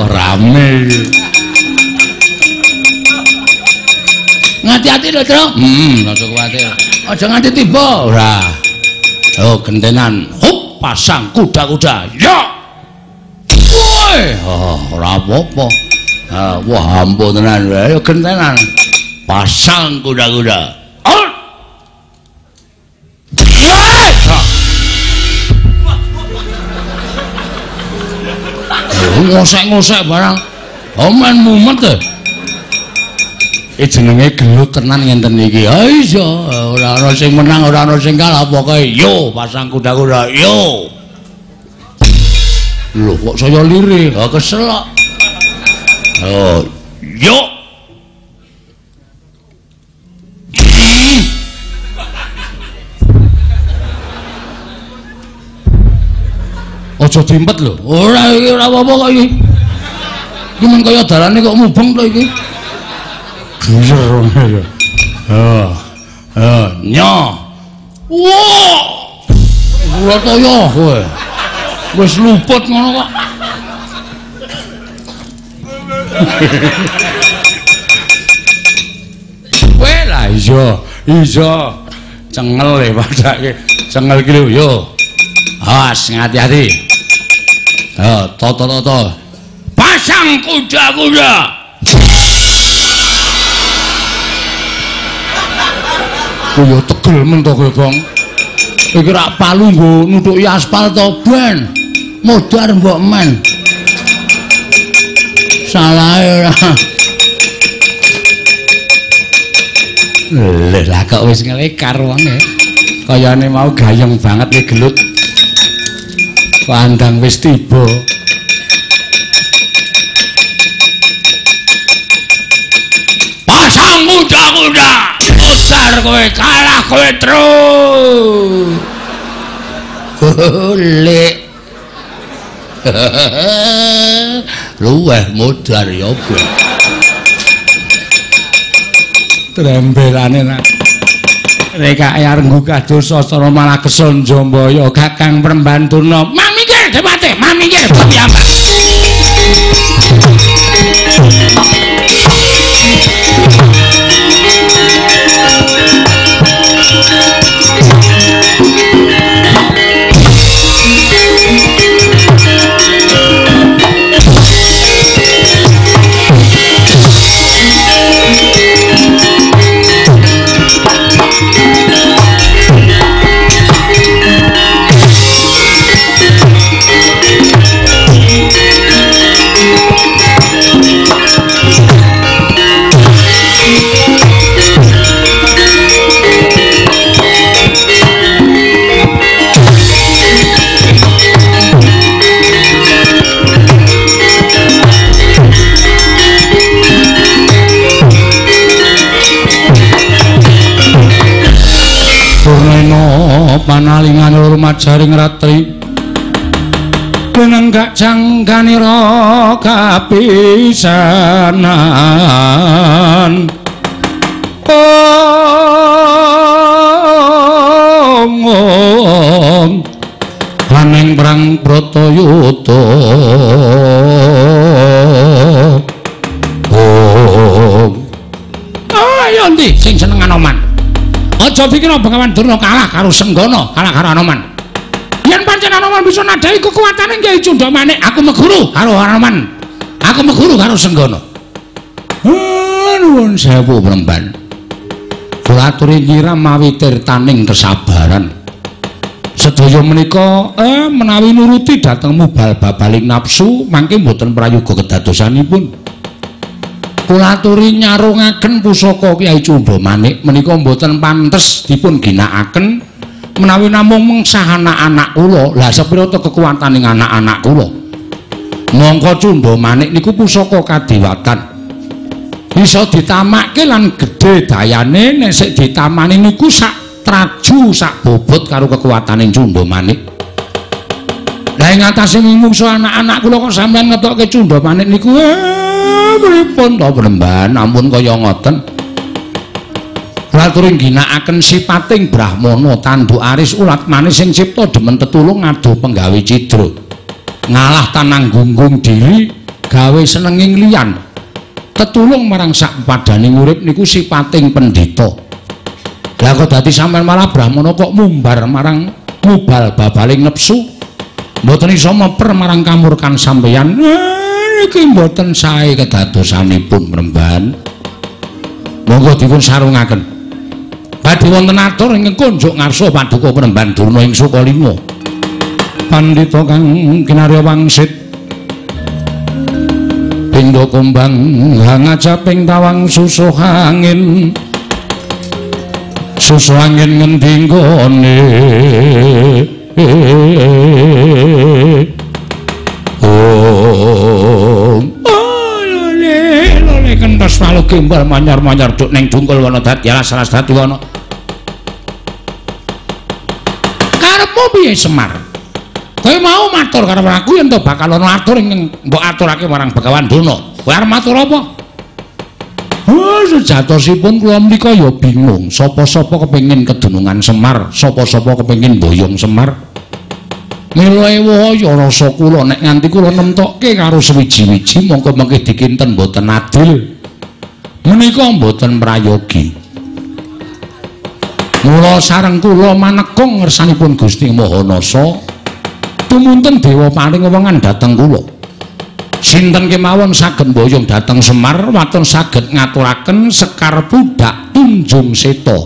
Rame. Ngati-ati lho, Tru. Aja kuwatir. Aja nganti tiba. Ora. Oh, gentenan. Hup, pasang kuda-kuda. Ya. Woi, oh, ora apa-apa. Wah, ampun tenan. Ayo gentenan. Pasang kuda-kuda. Ngosek-ngosek barang. Omen mumet e. Jenenge gelut tenan ngenten iki. Ha iya, ora ana sing menang, ora ana sing kalah, pokoke yo pasang kuda-kuda, yo. Lho kok saya lirih, ha kesel kok. Oh, yo. Aja diempet lho. Ora iki ora apa-apa kok iki. Iki men kaya dalane kok mubeng to iki. Geser ya. Ha. Ha, nyo. Wah. Ora toyo kowe. Wis luput ngono kok. Kowe lah iya, iya. Cengel e padake. Cengel iki lho yo. Awas ngati-ati. Ha, toto-toto. Pasang kuda-kuda. Kowe tegel men to kowe, Bang. Iki rak palu nggo nutuki aspal to, ben. Modar mbok men. Salah ora. Lha lah kok wis ngelekar wonge. Kayane mau gayeng banget nek gelut. Pandang wis tiba. Pasang kuda-kuda. Modar kowe, kalah kowe terus. Golek. Luweh modar ya kowe. Trembelane nak. Rekake arep nggugah dosa sastra malah kesel Njambaya Kakang Prembantuna. Mamikir Dewate, mamikir piyambak. Panalingan hormat jaring ratri lenenggak jangganira kapisanan. Om om aneng perang Bratayuda. Om ayo ndi sing seneng Anoman. Aja pikir Begawan Durna kalah karo Senggana, kalah karo Anoman. Yen pancen Anoman bisa nadhahi kekuatane Kyai Cundha Manik, aku meguru karo Anoman. Aku meguru karo Senggana. Nuwun sewu Premban. Kula aturi nyiram mawi tirtaning kesabaran. Sedaya menika menawi nuruti dhateng mubal babaling nafsu mangke mboten prayoga kedadosanipun. Kula aturi nyarungaken pusaka Kyai Cundha Manik menika mboten pantes dipun ginakaken menawi namung mengsah anak-anak kula. Lah sepira ta kekuwataning anak-anak kula? Mongko Cundha Manik niku pusaka kadewatan. Bisa ditamakke lan gedhe dayane nek sik ditamani niku sak traju sak bobot karo kekuwataning Cundha Manik. Lah ing atase mungsuh anak-anak kula kok sampeyan ngetokke Cundha Manik niku pripun to Premban, ampun kaya ngoten. Kula aturi ngginakaken sipating brahmana tanduk aris ulat manis sing cipta demen tetulung adu penggawe cidra. Ngalah tanang gunggung diri gawe senenging liyan. Tetulung marang sak padaning urip niku sipating pendhita. Lah kok dadi sampean malah brahmana kok mumbar marang mubal babaling nepsu. Mboten iso meper marang kamurkan sampeyan. Niki mboten sae kedadosanipun Mremban. Monggo dipun sarungaken. Badhe wonten atur ingkang kunjuk ngarsa paduka Mremban Durna ing Sukalima. Pandhita kang kinarya wangsit pindha kumbang hangajaping tawang susuh angin. Susuh angin ngendi nggone? Om. Lole lole kentos walu gembal manyar-manyar duk ning dungkul wana dadi alas-alas dadi wana. Karepmu piye Semar? Kowe mau matur karo aku yen to bakal ana atur ingkang mbok aturake marang Begawan Durna. Kowe arep matur apa? Oh, sejatosipun kula menika ya bingung. Sapa-sapa kepengin kedunungan Semar, sapa-sapa kepengin boyong Semar. Mila ewaya rasa kula nek nganti kula nemtokke karo sewiji-wiji mongko mengke dikinten mboten adil. Menika mboten prayogi. Mula sareng kula manekung ngersanipun Gusti Maha Nasa, tumunten dewa paring wewengan dhateng kula. Sinten kemawon saged mboyong dhateng Semar waton saged ngaturaken Sekar Pudak Tunjung Seta.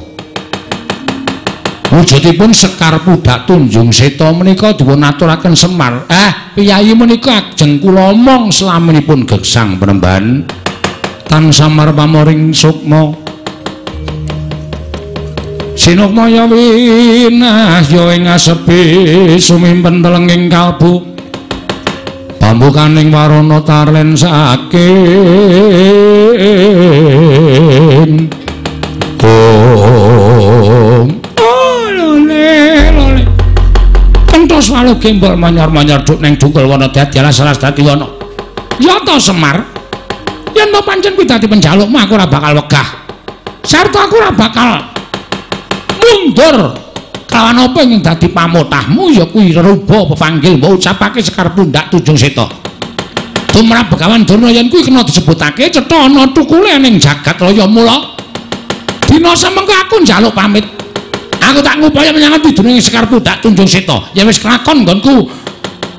Wujudipun Sekar Pudak Tunjung Seta menika dipun aturaken Semar. Piyayi menika ajeng kula omong slaminipun gegsang Penemban. Tan samar pamoring sukma. Sinukmaya winahya ing asepi sumimpen telenging kalbu. Pambukaning warana tarlen saking. Om. Lole lole. Kentos walu gembol manyar-manyar duk ning dungkul wana dadi alas-alas dadi wana. Ya to Semar. Yen to pancen kuwi dadi penjalukmu aku ora bakal wegah. Sarta aku ora bakal mundur. Kawan apa ingkang dadi pamotahmu ya kuwi reruba pepanggil mbok ucapake Sekar Pundak Tunjung Seta. Tumrap Begawan Durna yen kuwi kena disebutake cetha ana tukule ning jagat raya mula. Dina semengko aku njaluk pamit. Aku tak ngupaya menyang pidune Sekar Pundak Tunjung Seta. Ya wis kelakon nggonku.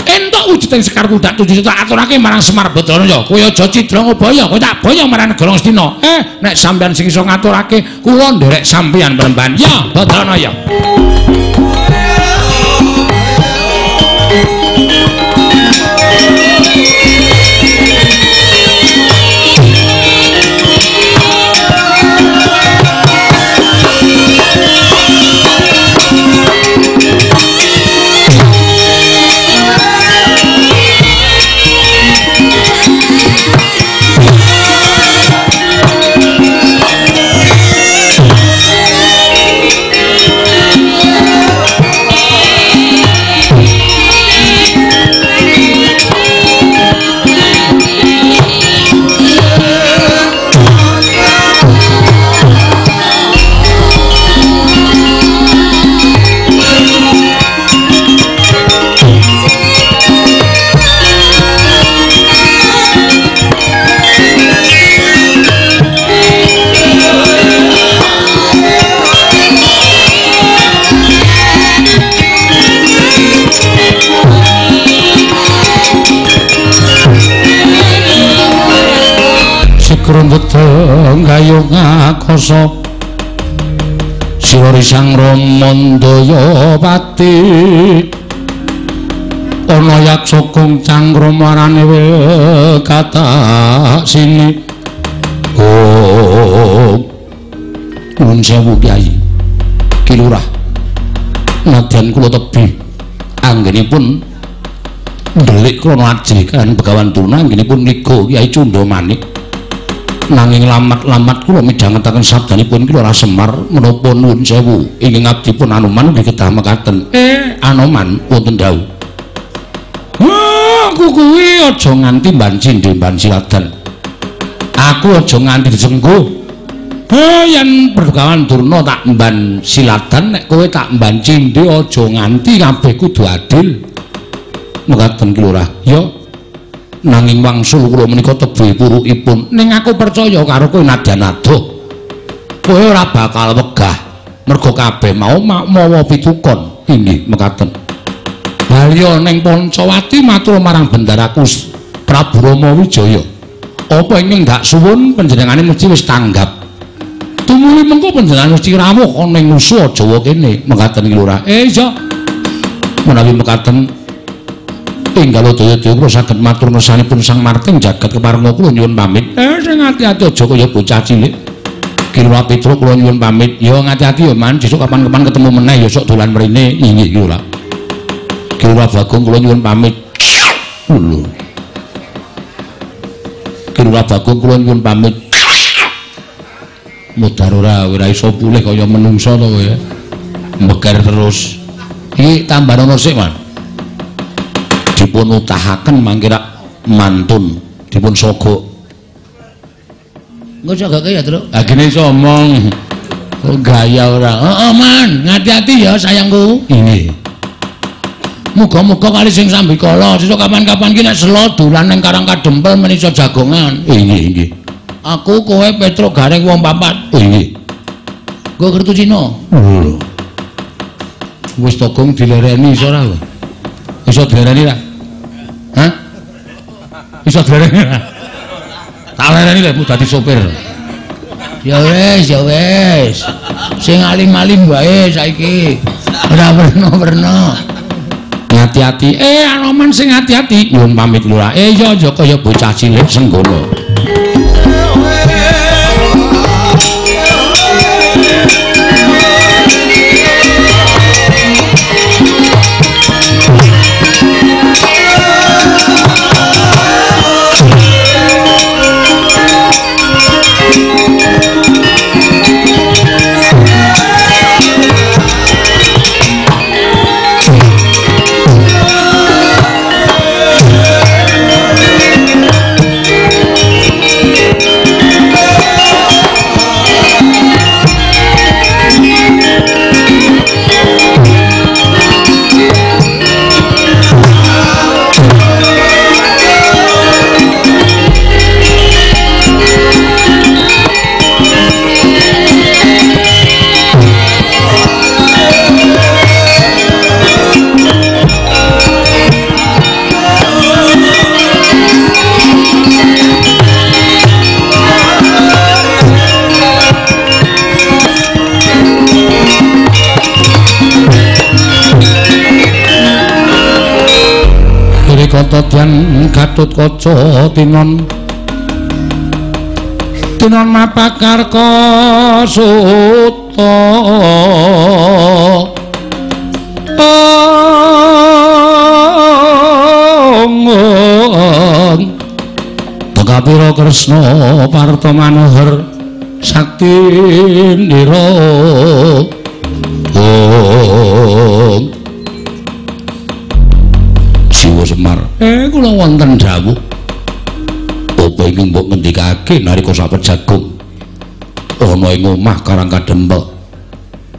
Entuk wujuding Sekar Pundak Tunjung Seta aturake marang Semar Badranaya. Kowe aja cidra ngubaya, kowe tak boyong marang negara Ngastina. Nek sampeyan sing iso ngaturake, kula nderek sampeyan Mremban. Ya, Badranaya. Sikrundeteng gayung akasa sira risang Ramandaya pati ana yaksa kung cangkrama arane wil katak sini. Oh, nuwun sewu Kyai Ki Lurah, nadyan kula tebih anggenipun ndelik krana ajrih kaliyan Begawan Durna anggenipun ngliga Kyai Cundamanik. Nanging lamat-lamat kula midhangetaken sabdanipun Ki Lurah Semar menapa nuwun sewu ingkang abdipun Anoman nggih kedah mekaten. Anoman wonten dawuh. Aku kuwi aja nganti mban cindhe mban siladan. Aku aja nganti disengguh. Yen Begawan Durna tak mban siladan, nek kowe tak mban cindhe aja nganti kabeh kudu adil. Mekaten Ki Lurah. Ya. Nanging wangsul kula menika tebih purukipun. Ning aku percaya karo kowe nadyan adoh. Kowe ora bakal wegah. Mergo kabeh mau mawa pitukon. Inggih mekaten. Balya ning Pancawati matur marang bendaraku Prabu Rama Wijaya. Apa ingkang ndak suwun panjenengane mesti wis tanggap. Tumuli mengko panjenengan mesti rawuh ana ing nusa Jawa kene. Mekaten iki Lurah. Iya. Menawi mekaten enggal daya-daya kula saged matur ngersanipun Sang Marting jagat keparenga kula nyuwun pamit. Sing ati-ati aja kaya bocah cilik. Ki Lurah Petruk kula nyuwun pamit. Ya ngati-ati ya Man, sesuk kapan-kapan ketemu meneh ya sok dolan mrene. Inggih Ki Lurah. Ki Lurah Bagong kula nyuwun pamit. Lho. Ki Lurah Bagong kula nyuwun pamit. Mudhar ora iso pulih kaya menungsa to kowe. Mbeker terus. Iki tambahana sik, Man. Dipun utahaken mangke rak mantun, dipun sogok. Engko sogake ya, Truk. Ha gene iso omong. Kok gaya ora. Heeh, Man, ngati-ati ya sayangku. Inggih. Muga-muga kali sing sambikala sesuk kapan-kapan ki nek selo dolan ning Karang Kadempel men iso jagongan. Inggih, inggih. Aku kowe Petruk Gareng wong papat. Inggih. Nggo kertu Cina. Lho. Wis to gong dilereni iso ora? Iso dilereni ra? Hah? Iso dilereni ra? Tak lereni lek dadi sopir. Ya wis, ya wis. Sing alim-alim wae saiki. Ora werna-werna. Ngati-ati. Anoman sing ati-ati. Nyuwun pamit Lurah. Iya aja kaya bocah cilik senggono. Kotodian Gatotkaca tinon tinon mapakarka suta Bekapira Kresna Parta Manohar Sakti Ndira. Siwa Semar, kula wonten dawuh. Apa ingkang mbok ngendikake nalika sapejagung ana ing omah Karang Kadempel?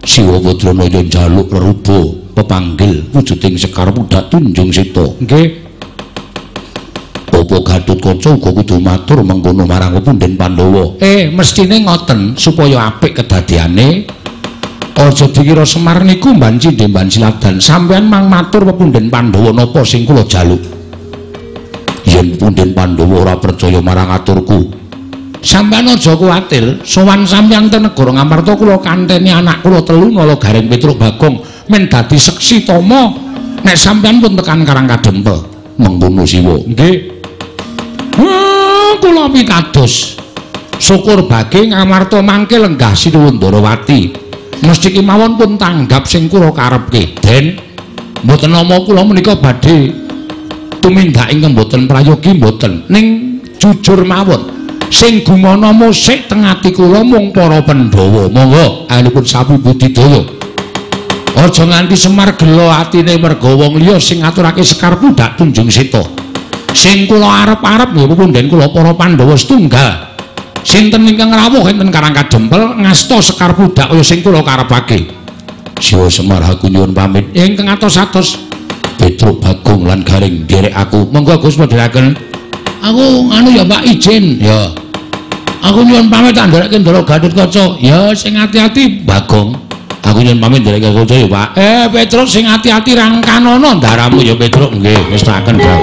Siwa Badranaya njaluk reruba pepanggil wujuding Sekar Pudhak Tunjung Seta. Nggih. Apa Gatotkaca uga kudu matur mengkono marang punden Pandhawa? Mestine ngoten supaya apik kedadeane. Aja dikira Semar niku mbanci ndemban siladan. Sampeyan mang matur pepunden Pandhawa napa sing kula jaluk. Yen punden Pandhawa ora percaya marang aturku, sampeyan aja kuwatir. Sowan sampeyan ten negara Ngamarta kula kanteni anak kula telu Nala Gareng Petruk Bagong men dadi seksi tama nek sampeyan pun tekan Karang Kadempel. Mengkono Siwa. Nggih. Kula pitados. Syukur bage Ngamarta mangke lenggah Sinuwun Ndarawati. Mesti kemawon pun tanggap sing kula karepke. Den, mboten nama kula menika badhe tumindak ingkang mboten prayogi mboten. Ning jujur mawon, sing gumana musik teng ati kula mung para Pandhawa. Monggo anggenipun sapi budidaya. Aja nganti Semar gela atine merga wong liya sing ngaturake Sekar Pudhak Tunjung Seta. Sing kula arep-arep nggih punden kula para Pandhawa setunggal. Sinten ingkang rawuh enten Karang Kadempel ngasta Sekar Pudhak kaya sing kula karepake. Siwa Semar aku nyuwun pamit. Ingkang atos-atos Petruk Bagong lan Gareng nderek aku. Monggo Gus padheraken. Aku anu ya Pak izin. Ya. Aku nyuwun pamit tak ndereke Ndara Gatotkaca. Ya sing ati-ati Bagong. Aku nyuwun pamit ndereke Gatotkaca ya Pak. Petruk sing ati-ati rangkanono ndaramu ya Petruk. Nggih, wis taken, Bro.